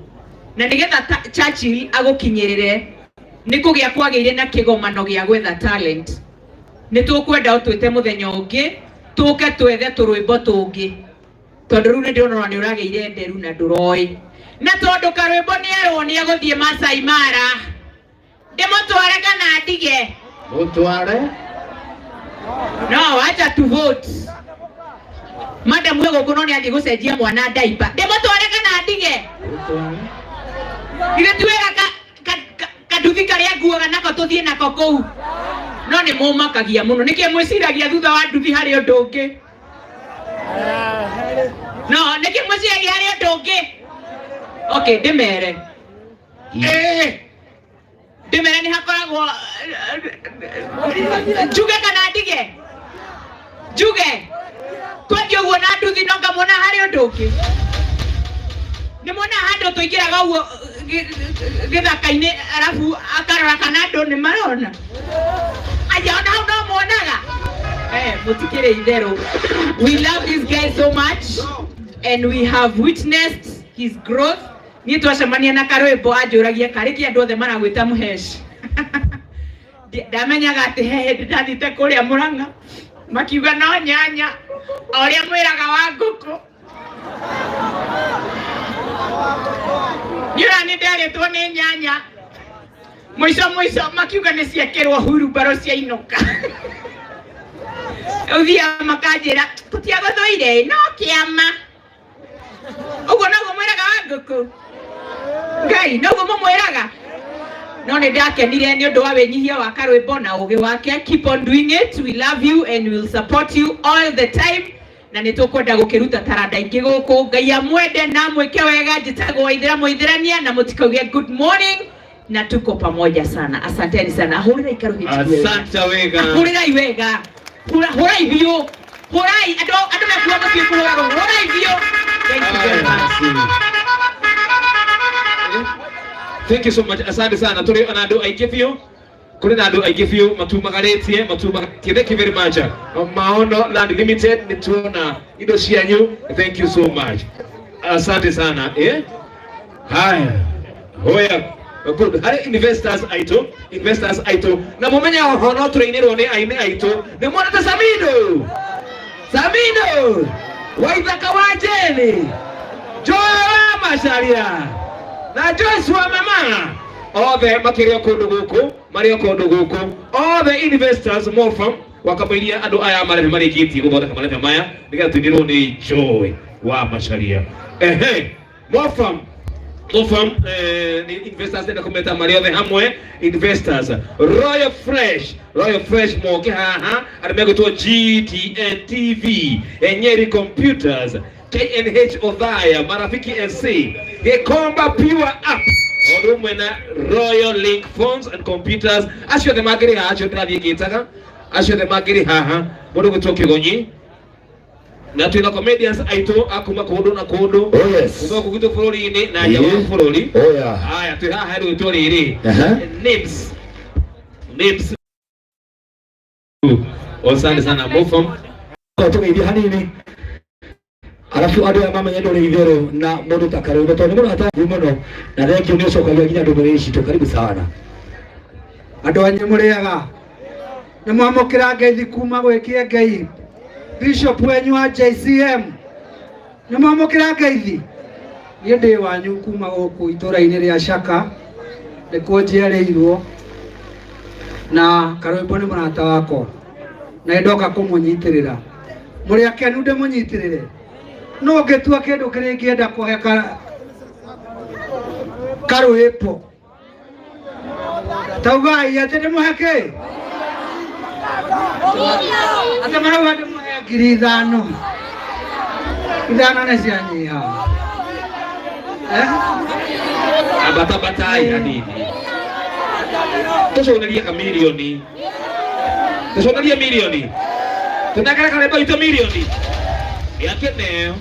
W: na nĩgetha Churchill agũkinyĩrĩre nĩ kũgĩa kwagĩire na kĩgomano gĩa gwetha talent nĩ tũkwenda ũtwĩte mũthenya ũngĩ tũke twethe tũrwĩmbo tũngĩ tondũ rĩu nĩ ndĩrona ona nĩ ũragĩire nderu na ndũroĩ na tondũ karwĩmbo nĩ erwo nĩ egũthiĩ Masai Mara ndĩmũtware kana ndige
A: Mũtware.
W: no wacha to vote madam we gũkũ no nĩ athiĩ gũcenjia mwana ndaipa ndĩmũtware kana ndige githĩ ti wega kanduthi karĩa nguaga nako tũthiĩ nako kũu no nĩ mũmakagia mũno nĩkĩ mwĩciragia thutha wa nduthi harĩ ũndũ ũngĩ no nĩkĩ mwĩciragia harĩ ũndũ ũngĩ okay ndĩmere ndĩmere nĩ hakoragwo njuge kana ndige njuge twathiĩ ũguo na nduthi no ngamwona harĩ ũndũ ũngĩ nĩ mwona handũ tũingĩraga ũguo gĩthaka-inĩ arabu akarora kana andũ nĩ marona aya ona hau no muonaga eh mũtikĩrĩ itherũ we love this guy so much and we have witnessed his growth niĩ twacemania na karwĩmbo anjũragia karĩ kĩ andũ othe maragwĩta mũheshi ndamenyaga atĩ he hĩndĩ ndathiĩte kũrĩa mũrang'a makiuga no nyanya o ũrĩa mwĩraga wa ngũkũ niĩ ona nĩ nderĩtwo nĩ nyanya mũico mũico makiuga nĩ ciekĩrwo hurumbarũ ciainũka rĩu thiaga makanjĩra tũtiagũthũire no kĩama ũguo noguo mwĩraga wa ngũkũ ngai noguo mũmwĩraga no nĩ ndakenire nĩ ũndũ wa wĩnyihia wa karwĩmbo na ũgĩ wake keep on doing it we love you and we will support you all the time na nĩ tũkwenda gũkĩruta taranda ingĩ gũkũ ngai amwende na amwĩke wega njĩtagwo waithĩra mũithĩrania na mũtikauge good morning na tuko pamoja sana asanteni sana hũrĩrai karũhĩ
P: Asante wega.
W: hũrĩrai wega Hũrai biũ hũrai andũ andũ mekuo mũtiĩ kũhũra rũhĩ hũrai biũ thank you very much
P: Thank you so much. Asante sana. Tũrĩ na andũ aingĩ biũ. Kũrĩ na andũ aingĩ biũ matumagarĩtie matumagarĩtie. Thank you very much. Maono Land Limited nĩ tuona indo cianyu. Thank you so much. Asante sana. Eh? Haya. Hoya. Good. Harĩ investors aitũ, investors aitũ. Na mũmenye oho no tũrainĩrwo nĩ aini aitũ. Nĩ muonete Samido? Samino Waithaka wa Jeni Joy wa Macharia na Joyce wa mama othe makĩrĩ o kũndũ gũkũ marĩ o kũndũ gũkũ othe investors mofam wakamũiria andũ aya marebe marĩkĩtie gũthondeka marebe maya nĩgetha tũinĩrwo nĩ Joy wa Macharia ehe mofam Mofam ni investors ndenda kumeta marĩ othe hamwe investors Royal Fresh Royal Fresh moke haha andũ megwĩtwo GTN TV Nyeri Computers KNH Othaya Marafiki FC Gikomba Pure App o ũndũ ũmwe na Royal Link Phones and Computers acio othe mangĩrĩ haha acio ndĩrathiĩ ngĩtaga acio othe mangĩrĩ haha mũndũ gwĩtwo Kĩgonyi na twĩna comedians aitũ a kuma kũndũ na kũndũ
B: Oh, yes.
P: kuma gũkũ gwitũ bũrũri-inĩ na nja wa
B: Ĩĩ.
P: bũrũri
B: Oh, yeah.
P: haya twĩ haha rĩtwa rĩrĩ
B: Aha.
P: Nibs Nibs asante sana Mofam
B: Tũgeithie hanini arabu andũ aya mamenye ndũrĩ itherũ na mũndũ ta Karũgũ tondũ nĩ mũrata waku mũno na thengiũ nĩ ũcokagia nginya ndũmĩrĩri citũ karibu sana
G: andå anyu må rä ega nä mwamå kä ra ngeithi kuma gwä kä ngei bishop wenyu wa JCM nä mwamå kä ra ngeithi niä ndä wanyu kuma gå kå itå ra-inä rä a Caka nä kuo njiarä irwo na Karwĩmbo nĩ mũrata wakwa na nĩ ndoka kũmũnyitĩrĩra mũrĩ akenu ndĩmũnyitĩrĩre no ngĩtua kĩndũ kĩrĩa ingĩenda kũhe Karwĩmbo taugai atĩ ndĩmũhe kĩ atĩ marauga ndĩmũhe 5,000 ithano nĩ cianyiha eh?
P: ambatabatai hanini tũconerie kamirioni tũconerie mirioni tũnengere karembo itũ mirioni gĩakĩneo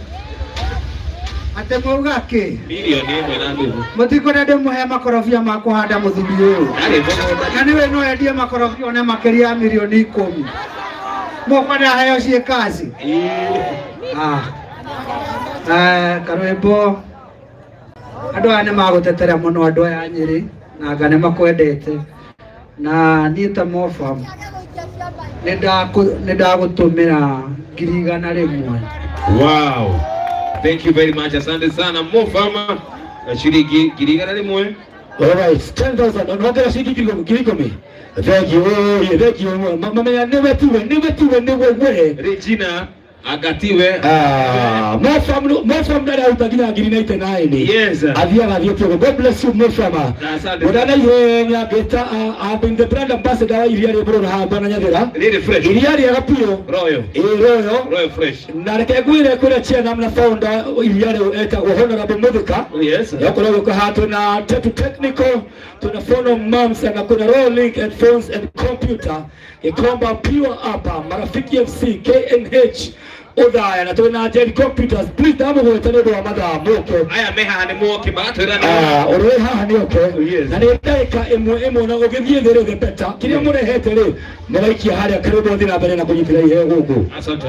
G: atĩ mwauga kĩ
P: mirioni ĩmwe na nuthu
G: mũtikwenda ndĩmũhe makorobia ma kũhanda mũthuri ũyũ
P: ndarĩ mũgũnda
G: na nĩwe no endie makorobia one makĩria ya mirioni 10 mũkwenda heo ciĩ kaci Ah. Karwĩmbo andũ aya nĩ magũtetera mũno andũ aya a Nyĩrĩ na anga nĩ makwendete na niĩ ta Mofam nĩ ndagũtũmĩra 100,000.
P: Wow. Thank you very much. Asante sana Mofama. Na shilingi 100,000.
B: All right, 10,000. Ongera shilingi 10,000. Thank you. Oh, yeah, thank you. Mamenya niwe tuwe, niwe tuwe, niwe we.
P: Regina agatiwe.
B: Ah, Mofam Mofam ndari aruta nginya 99.
P: Yes.
B: Athiaga athiĩte ũguo. God bless you Mofam.
P: Na asante.
B: Mũndana ihenya ngĩta I've been the brand ambassador wa iria rĩ bũrũri haha Bwana Nyathĩra.
P: Rĩrĩ fresh.
B: Iria rĩega biũ.
P: Royal.
B: Ĩ Royal.
P: Royal fresh.
B: Na reke ngwĩre kũrĩa chairman na founder iria rĩu etagwo Honorable Muthika.
P: Oh, yes.
B: Yakorwo gũka haha twĩna Tetu Technical, twĩna Phono Moms na kuna Royal Link and Phones and Computer, Gikomba Pure Upper, Marafiki FC, KNH Othaya na twĩna Jerry Computers. Please ndamũgweta nĩ ũndũ wa mathaa mũke.
P: Aya me haha nĩ moke magatwĩra nĩ
B: Ah, ũrĩa wĩ haha nĩ oke
P: Yes.
B: na nĩ ndagĩka ĩmwe ĩmwe na ũgĩthiĩ thĩ rĩ the better kĩrĩa mũrehete rĩ mũgaikia harĩa karibu thiĩ na mbere na kũnyitĩra iheo gũkũ.
P: Asante.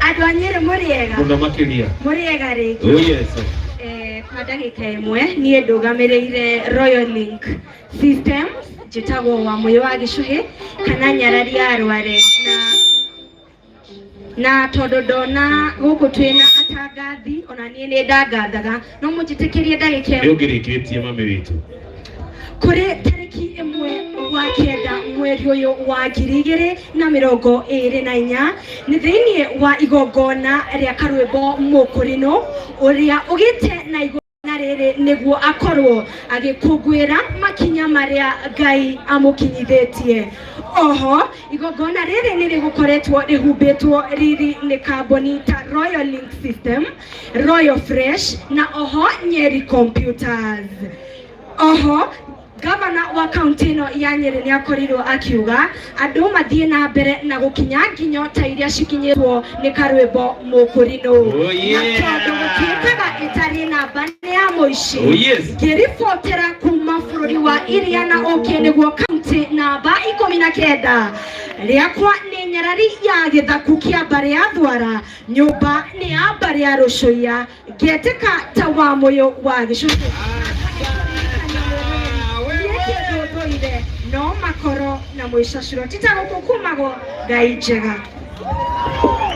D: Andũ a Nyĩrĩ mũrĩega
P: Mũno makĩria.
D: mũrĩega rĩngĩ
P: Oh yes.
D: Kwa ndagĩka ĩmwe niĩ ndũgamĩrĩire Royal Link Systems njĩtagwo Wamũyũ wa Gĩcũhĩ kana Nyarari ya Rware na tondũ ndona gũkũ twĩna atangathi ona niĩ nĩ ndangathaga no mũnjĩtĩkĩrie ndagĩka
P: Nĩ
D: ĩmwe
P: ũngĩrĩkĩtie mami witũ.
D: kũrĩ tarĩki 1 wa 9 mweri ũyũ wa 2024 nĩ thĩinĩ wa igongona rĩa Karwĩmbo Mũkũrinũ ũrĩa ũgĩte na igongona rĩrĩ nĩguo akorwo agĩkũngũĩra makinya marĩa Ngai amũkinyithĩtie. Oho igongona rĩrĩ nĩ rĩgũkoretwo rĩhumbĩtwo riri nĩ kambuni ta Royal Link System, Royal Fresh na oho Nyeri Computers. Oho gavana wa kaunti ĩno ya Nyĩrĩ nĩ akorirwo akiuga andũ mathiĩ na mbere na gũkinya nginyo ta iria cikinyĩtwo nĩ Karwĩmbo Mũkũrinũ.
P: Oh, yeah.
D: Na tondũ gũtuĩkaga ĩtarĩ namba nĩ ya mũici
P: Oh, yes.
D: ngĩribotera kuma bũrũri wa Iria na ũkĩ nĩguo kaunti namba 19 rĩakwa nĩ nyarari ya gĩthaku kĩa mbarĩ ya Thwara nyũmba nĩ ya mbarĩ ya Rũcũiya ngĩtĩka ta Wamũyũ wa Gĩcũhĩ no makoro na mwĩcacũro tita gũkũ kumagwo Ngai njega.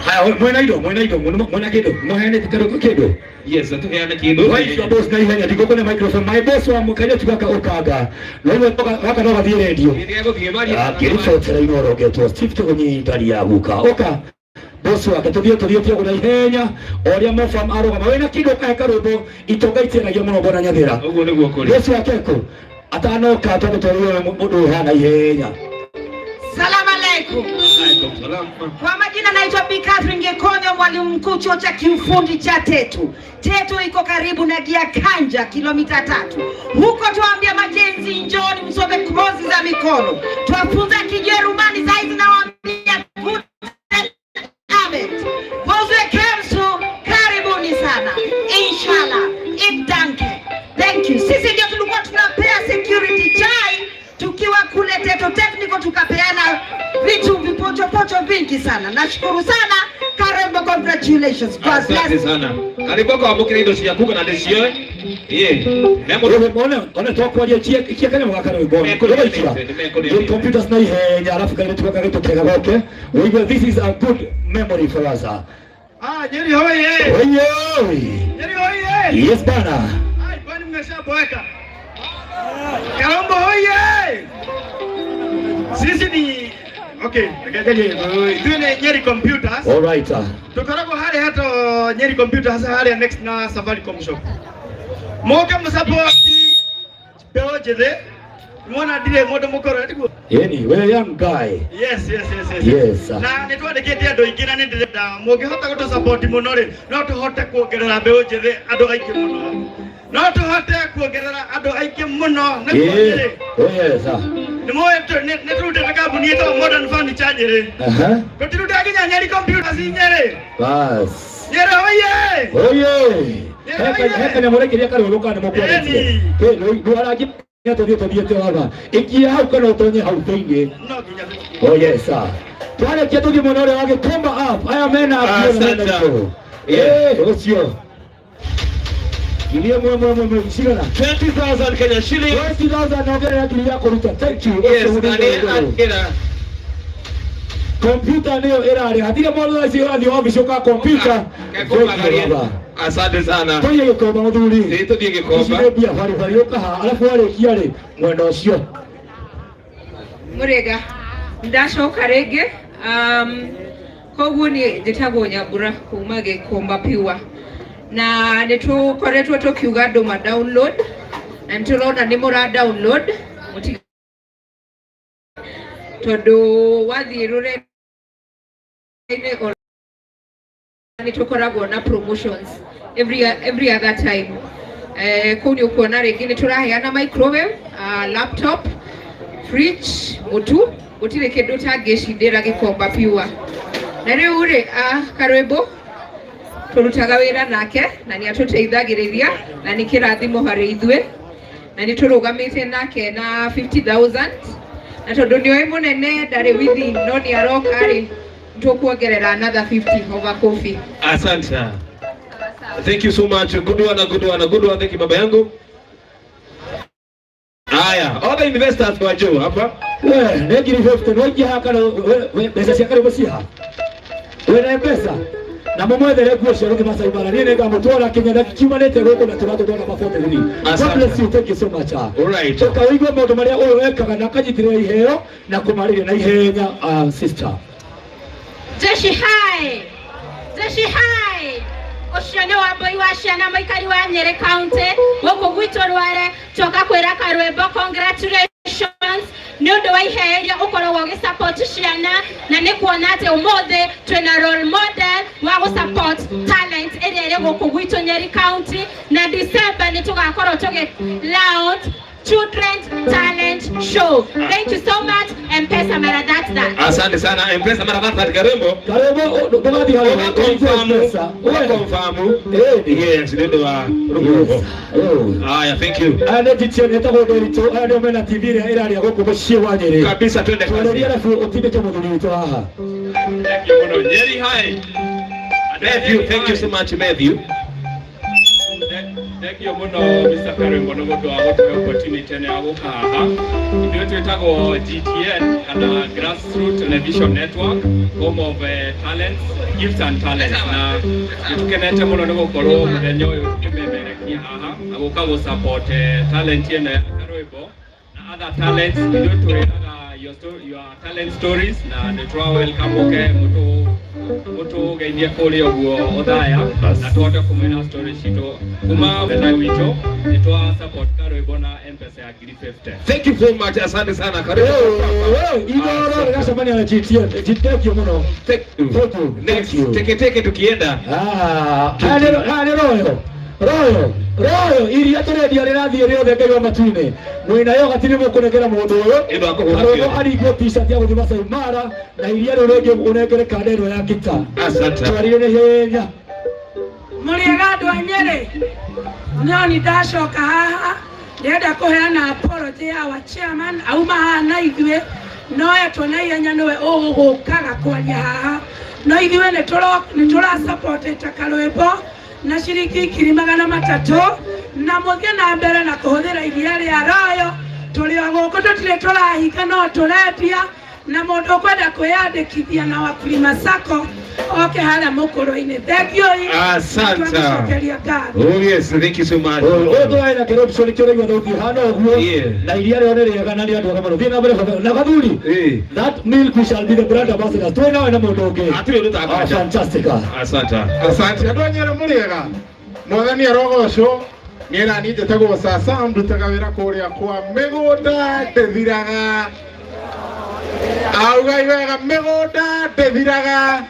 B: Haya, mwena indo, mwena indo, mwena kindu, mwaheanĩte karũkũ kĩndũ.
P: Yes, tuheane kindu.
B: Waitwa boss na ihenya ndigũkũ na microphone. My boss wa mũkairĩtu gaka ũkanga. No rĩu gaka no gathiĩ redio.
P: Nĩgegũthiĩ maria.
B: Ngĩribotera inorongetwo Steve Tũgũnyi ya guka. Ũka boss wake tũthiĩ tũthiĩ tũgũ na ihenya ũrĩa mofam arũgama wĩna kĩndũ ũkahe karũmbo itonga itienagio mũno bwana Nyathĩra.
P: Ũguo nĩguo kũrĩ.
B: Boss wake kũ atanoka twambe twarĩwe mũndũ ũyũ hana ihenya.
V: Salamu alaikum.
P: Alaikum salam.
V: Kwa majina naitwa Bi Catherine Gekonyo, mwalimu mkuu chuo cha kiufundi cha Tetu. Tetu iko karibu na Giakanja, kilomita 3. Huko tuwaambia majenzi, njooni msome kozi za mikono. Twafunza Kijerumani saizi, nawaambia guten Abend. Wozwe Kemsu, karibuni sana. Inshallah, ich danke. Thank you. Sisi ndio tulikuwa tunapea security chai tukiwa kule Tetu Technical, tukapeana vitu vipochopocho vingi sana. Nashukuru sana Karembo, congratulations. God
P: Asante
V: bless.
P: sana. Karibu kwa amukira indo ciaku kana ndĩcioe. Ĩĩ. He mũndũ
B: One one twakwaria ikia kanyamũ gaka rwĩmbo
P: Nĩmekũrĩmĩte,
B: Rũgaikia.
P: nĩmekũrĩmĩte.
B: Computers na ihenya alafu kairĩtu gaka gĩtũkega goke ũigue this is a good memory for us.
G: Ah, Nyeri hoye!
B: Oye!
G: Nyeri hoye!
B: Yes bana.
G: Ai, kwani mmeshaboeka? Karombo hoye! Sisi ni okay, rekererie ithuĩ nĩ Nyeri Computers.
B: All right.
G: Tukoragwo harĩa hato Nyeri Computers harĩa next na Safaricom shop. Moke mũsupport mbeũ njĩthĩ. Muona ndirĩ mũndũ mũkũrũ tiguo?
B: Yeni, we young guy.
G: Yes, yes, yes, yes.
B: Yes, sir.
G: Na nĩ twandĩkĩte andũ aingĩ na nĩ ndĩrenda mũngĩhota gũtũ support mũno rĩ, no tũhote kuongerera mbeũ njĩthĩ andũ aingĩ mũno. No tũhote kuongerera andũ aingĩ mũno nĩguo
B: Yeah.
G: Nyĩrĩ.
B: Oh yes. sir.
G: Nĩ mũĩ nĩ tũrutĩte kambuni ĩtagwo Modern Furniture Nyĩrĩ.
B: Aha.
G: Tũtirutaga nginya Nyeri Computers Nyĩrĩ.
B: Bas.
G: Nyĩrĩ hoye!
B: Oye! Heka heka nyamũ rĩkĩria karwĩmbo kana nĩmũkwarĩtie. Kĩ ndwarangi tũthiĩ tũthiĩte haha. Ikia hau kana ũtonye hau thĩinĩ. Oh yes sir. Twarĩkia tũthiĩ mwena ũrĩa wa Gĩkomba app. Aya mena app ĩyo na mena
P: Asante.
B: igũrũ. Eh, ũcio. Ngiri ĩmwe ĩmwe ĩmwe ĩmwe cigana?
P: 20,000 Kenya shillings.
B: 20,000 na ongerera ngiri ya kũruta. Thank you.
P: Yes,
B: Ũcio
P: na
B: mũthenya
P: nĩ
B: wa igũrũ.
P: akĩra.
B: Kompyuta nĩyo ĩrarĩ hatirĩ mũndũ thaa ici ũrathiĩ wabici ũka kompyuta.
P: Kekũmagaria. Asante sana.
B: Tũthiĩ Gĩkomba mũthuri.
P: Ĩĩ tũthiĩ Gĩkomba.
B: Ici nĩ mbia baribari ũkaha arabu warĩkia rĩ mwena ũcio.
W: Murega ndacoka rĩngĩ koguo niĩ njĩtagwo Nyambura kuma Gĩkomba Pure na nĩ tũkoretwo tũkiuga andũ ma download na nĩ tũrona nĩ mũra download mũtiga tondũ wathiĩ rũrenda-inĩ nĩ tũkoragwo na promotions every other time. Kũu nĩ ũkuona rĩngĩ nĩ tũraheana microwave, laptop, fridge, mũtu, gũtirĩ kĩndũ ũtangĩcindĩra Gĩkomba Pure. Na rĩu rĩ, Karwĩmbo tũrutaga wĩra nake na nĩ atũteithagĩrĩria na nĩ kĩrathimo harĩ ithuĩ na nĩ tũrũgamĩte nake na 50,000 na tondũ nĩ oĩ mũnene ndarĩ within no nĩ aroka rĩ, tũkuongerera another 50 over coffee.
P: Asante. Thank you so much. Good one, a good one, a good one. Thank you baba yangu. Haya, all the investors wa juu hapa.
B: We, nĩ ngiri 50 no ingĩ haha kana mbeca cia karĩmũ ciha. Wĩna mbeca na mũmwethere nguo cia gũthiĩ Masai Mara. Niĩ nĩngamũtwara Kenya na kiumanĩte gũkũ na tũratũtwara mabotithini. God
P: Asante.
B: bless you, thank you so much.
P: All right.
B: Ũka ũigue maũndũ marĩa ũyũ ekaga na akanyitĩrĩra iheo na kũmarĩria na ihenya, sister.
T: Jeshi hai! Jeshi hai! Ũcio nĩ Wambui wa ciana mũikari wa Nyĩrĩ County gũkũ gwitũ Rware twoka kwĩra Karwĩmbo congratulations nĩ ũndũ wa iheo iria ũkoragwo ũgĩ support ciana na nĩ kuona atĩ ũmũthĩ twĩna role model wa gũ support talent ĩrĩa ĩrĩ gũkũ gwitũ Nyeri County na December nĩ tũgakorwo tũgĩ launch Children's Talent Show. Thank you so much. M-Pesa mara that that.
P: Asante sana M-Pesa mara that that Karembo.
B: Karembo ndũgathiĩ harĩa.
P: Confirm.
B: M-Pesa.
P: Confirm. Yes, nĩ ũndũ wa rũhuho. Haya, thank you.
B: Aya nĩ GTN ĩtagwo Nderitu, aya nĩo mena TV ĩrĩa ĩraria gũkũ mũciĩ wa Nyĩrĩ.
P: Kabisa, twende kazi.
B: Twarĩria arabu ũtindĩke mũthuri witũ haha.
P: Thank you mũno. Nyeri hi. Matthew, thank you so much Matthew.
J: Thank you muno Mr. Karwimbo nĩ mũndũ wa gũtũhe opportunity ĩno ya gũka haha. Ithuĩ twĩtagwo GTN kana Grassroots Television Network, home of talents, gifts and talents, na nĩ tũkenete mũno nĩ gũkorwo mũthenya ũyũ tũkĩmemerekia haha na gũka gũ support talent ĩno ya Karwimbo na other talents. Ithuĩ twĩraga your story, your talent stories, na nĩ tũra welcome ũke mũtũ mũtũgeithie kũrĩa ũguo Othaya na tũhote kũmwĩra story citũ. Kuma mwena witũ nĩ twa support Karwimbo na M-Pesa ya 50,000.
P: Thank you so much, asante sana. Karibu.
E: Inoro rĩgacemania na GTN. Thank you mũno.
P: Thank you. Next, teke teke tukienda.
E: Ah, haha nĩ Royal. Royal. Royal iria tũrendia rĩrathiĩ rĩothe Ngai wa matu-inĩ. Mwĩna yo gatirĩ mũkũnengera mũndũ ũyũ.
P: Ĩno akũhũra
E: Karwĩmbo
P: ciothe.
E: aringwo t-shirt ya gũthiĩ Masai Mara na iria rĩu rĩngĩ ũnengere kanda ĩno ya kita.
P: Asante.
E: Twarire nĩ hinya.
H: Mũrĩega andũ a Nyĩrĩ, no nĩ ndacoka haha ndĩrenda kũheana apology ya wa chairman auma haha na ithuĩ no etwo na ihenya nĩwe ũgũgũkaga kwaria haha, no ithuĩ nĩ tũrasupportĩte Karwĩmbo na ciringi 300,000 na mũthiĩ na mbere na kũhũthĩra iria rĩa Royal. Tũrĩ o gũkũ, tũtirĩ tũrahinga, no tũrendia, na mũndũ ũkwenda kwĩyandĩkithia na Wakulima Sacco oke harĩa mũkũrũ-inĩ. Thank you.
P: Asante.
H: Twamũcokeria ngatho.
P: Oh yes, thank you so much.
E: Ũyũ tũrarĩ na corruption kĩo ũraigua thauti hana ũguo na iria rĩo nĩ rĩega na nĩ andũ ega mũno. Thiĩ na mbere baba. Na gathuri, that milk, we shall be the brand ambassadors. Twĩ nawe na mũndũ ũngĩ.
P: Hatirĩ ũndũ
E: Ah, fantastic.
P: Asante.
C: Asante. Andũ a Nyĩrĩ, mũrĩega? Mwathani arogocwo. Niĩ nani njĩtagwo Sasa, ndutaga wĩra kũrĩa kwa mĩgũnda ndĩthiraga. Augai wega, mĩgũnda ndĩthiraga.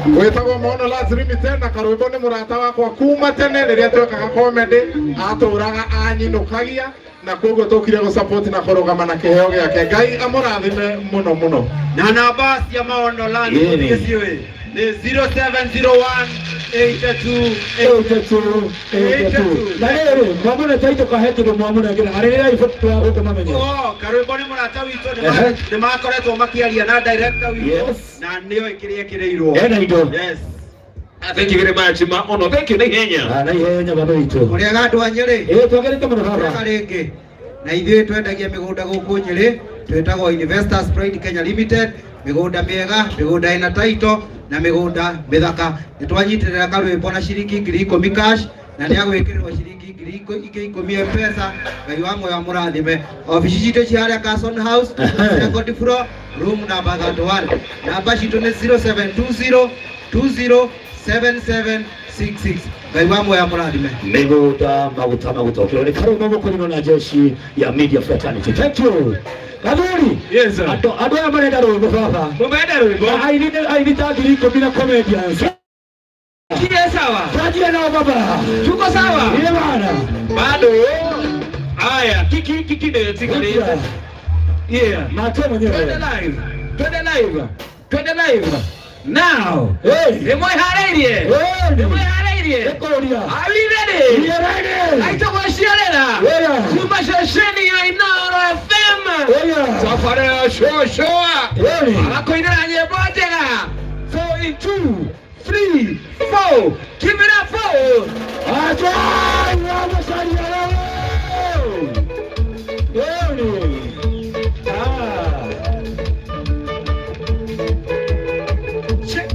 C: Wĩtagwo Mono Lands Limited, na Karwĩmbo nĩ mũrata wakwa kuma tene rĩrĩa twekaga comedy, atũraga anyinũkagia, na koguo tũkire gũ support na kũrũgama na kĩheo gĩake. Ngai amũrathime mũno mũno.
B: Na namba cia Maono Land
E: Yene.
B: mũtigĩciũĩ nĩ 0701 82
E: 82 82. Na rĩrĩ mwamũne taitũ kahe kĩndũ mwamũnengera arĩrĩra ibũ twa gũkũ mamenye.
B: Oh, Karwĩmbo nĩ mũrata witũ,
E: Ehe.
B: nĩ makoretwo makĩaria na director witũ
E: Yes.
B: na nĩoĩ kĩrĩa ĩkĩrĩirwo.
E: Ena indo.
B: Yes.
P: Thank you very much, Maono. Thank you, na ihenya.
E: Ah, na ihenya baba witũ.
B: Mũrĩega andũ a Nyĩrĩ?
E: Ĩĩ, twagĩrĩte mũno baba.
B: Mũrĩega rĩngĩ. Na ithuĩ twendagia mĩgũnda gũkũ Nyĩrĩ, twĩtagwo Investors Pride Kenya Limited, mĩgũnda mĩega, mĩgũnda ĩna title na mĩgũnda mĩthaka. Nĩ twanyitĩrĩra Karwĩmbo na ciringi 10,000 cash na nĩ agwĩkĩrĩrwo ciringi 10,000 ingĩ M-Pesa. Ngai wa muoyo amũrathime. Obici citũ ci harĩa Carson House, second floor, room number 31. Namba citũ nĩ 0720 207766. Ngai wa muoyo amũrathime.
E: Mĩgũnda maguta maguta ũkĩrwo nĩ Karũma Mũkũrinũ na jeshi ya media fraternity. Thank you. Gathuri.
P: Yes sir.
E: Andũ andũ aya marenda rwĩmbo baba.
P: Mũmenda rwĩmbo?
E: Na aini aini ta 10,000 na comedians.
P: Kie sawa.
E: Tuanjie nao baba.
P: Tuko sawa.
E: Ile bana.
P: Bado. Haya, kiki kiki ndio tikarete. Yeah.
E: Mate mwenyewe.
P: Twende live. Twende live. Twende live. Now.
E: Hey.
P: Nĩ mwĩharĩirie?
E: Hey.
P: Nĩ mwĩharĩirie?
E: Nĩkũria.
P: Are we ready?
E: We are ready.
P: Aitagwo Ciarĩra.
E: Yeah.
P: Kuma ceceni ya Inooro FM.
E: Yeah.
P: Tabarĩra ya Shoshoa.
E: Yeah.
P: Agakũinĩra nyĩmbo njega. 4 in 2, 3, 4. Give it up for.
E: Ajai wa Macharia wewe. Wewe. Ah.
P: Check.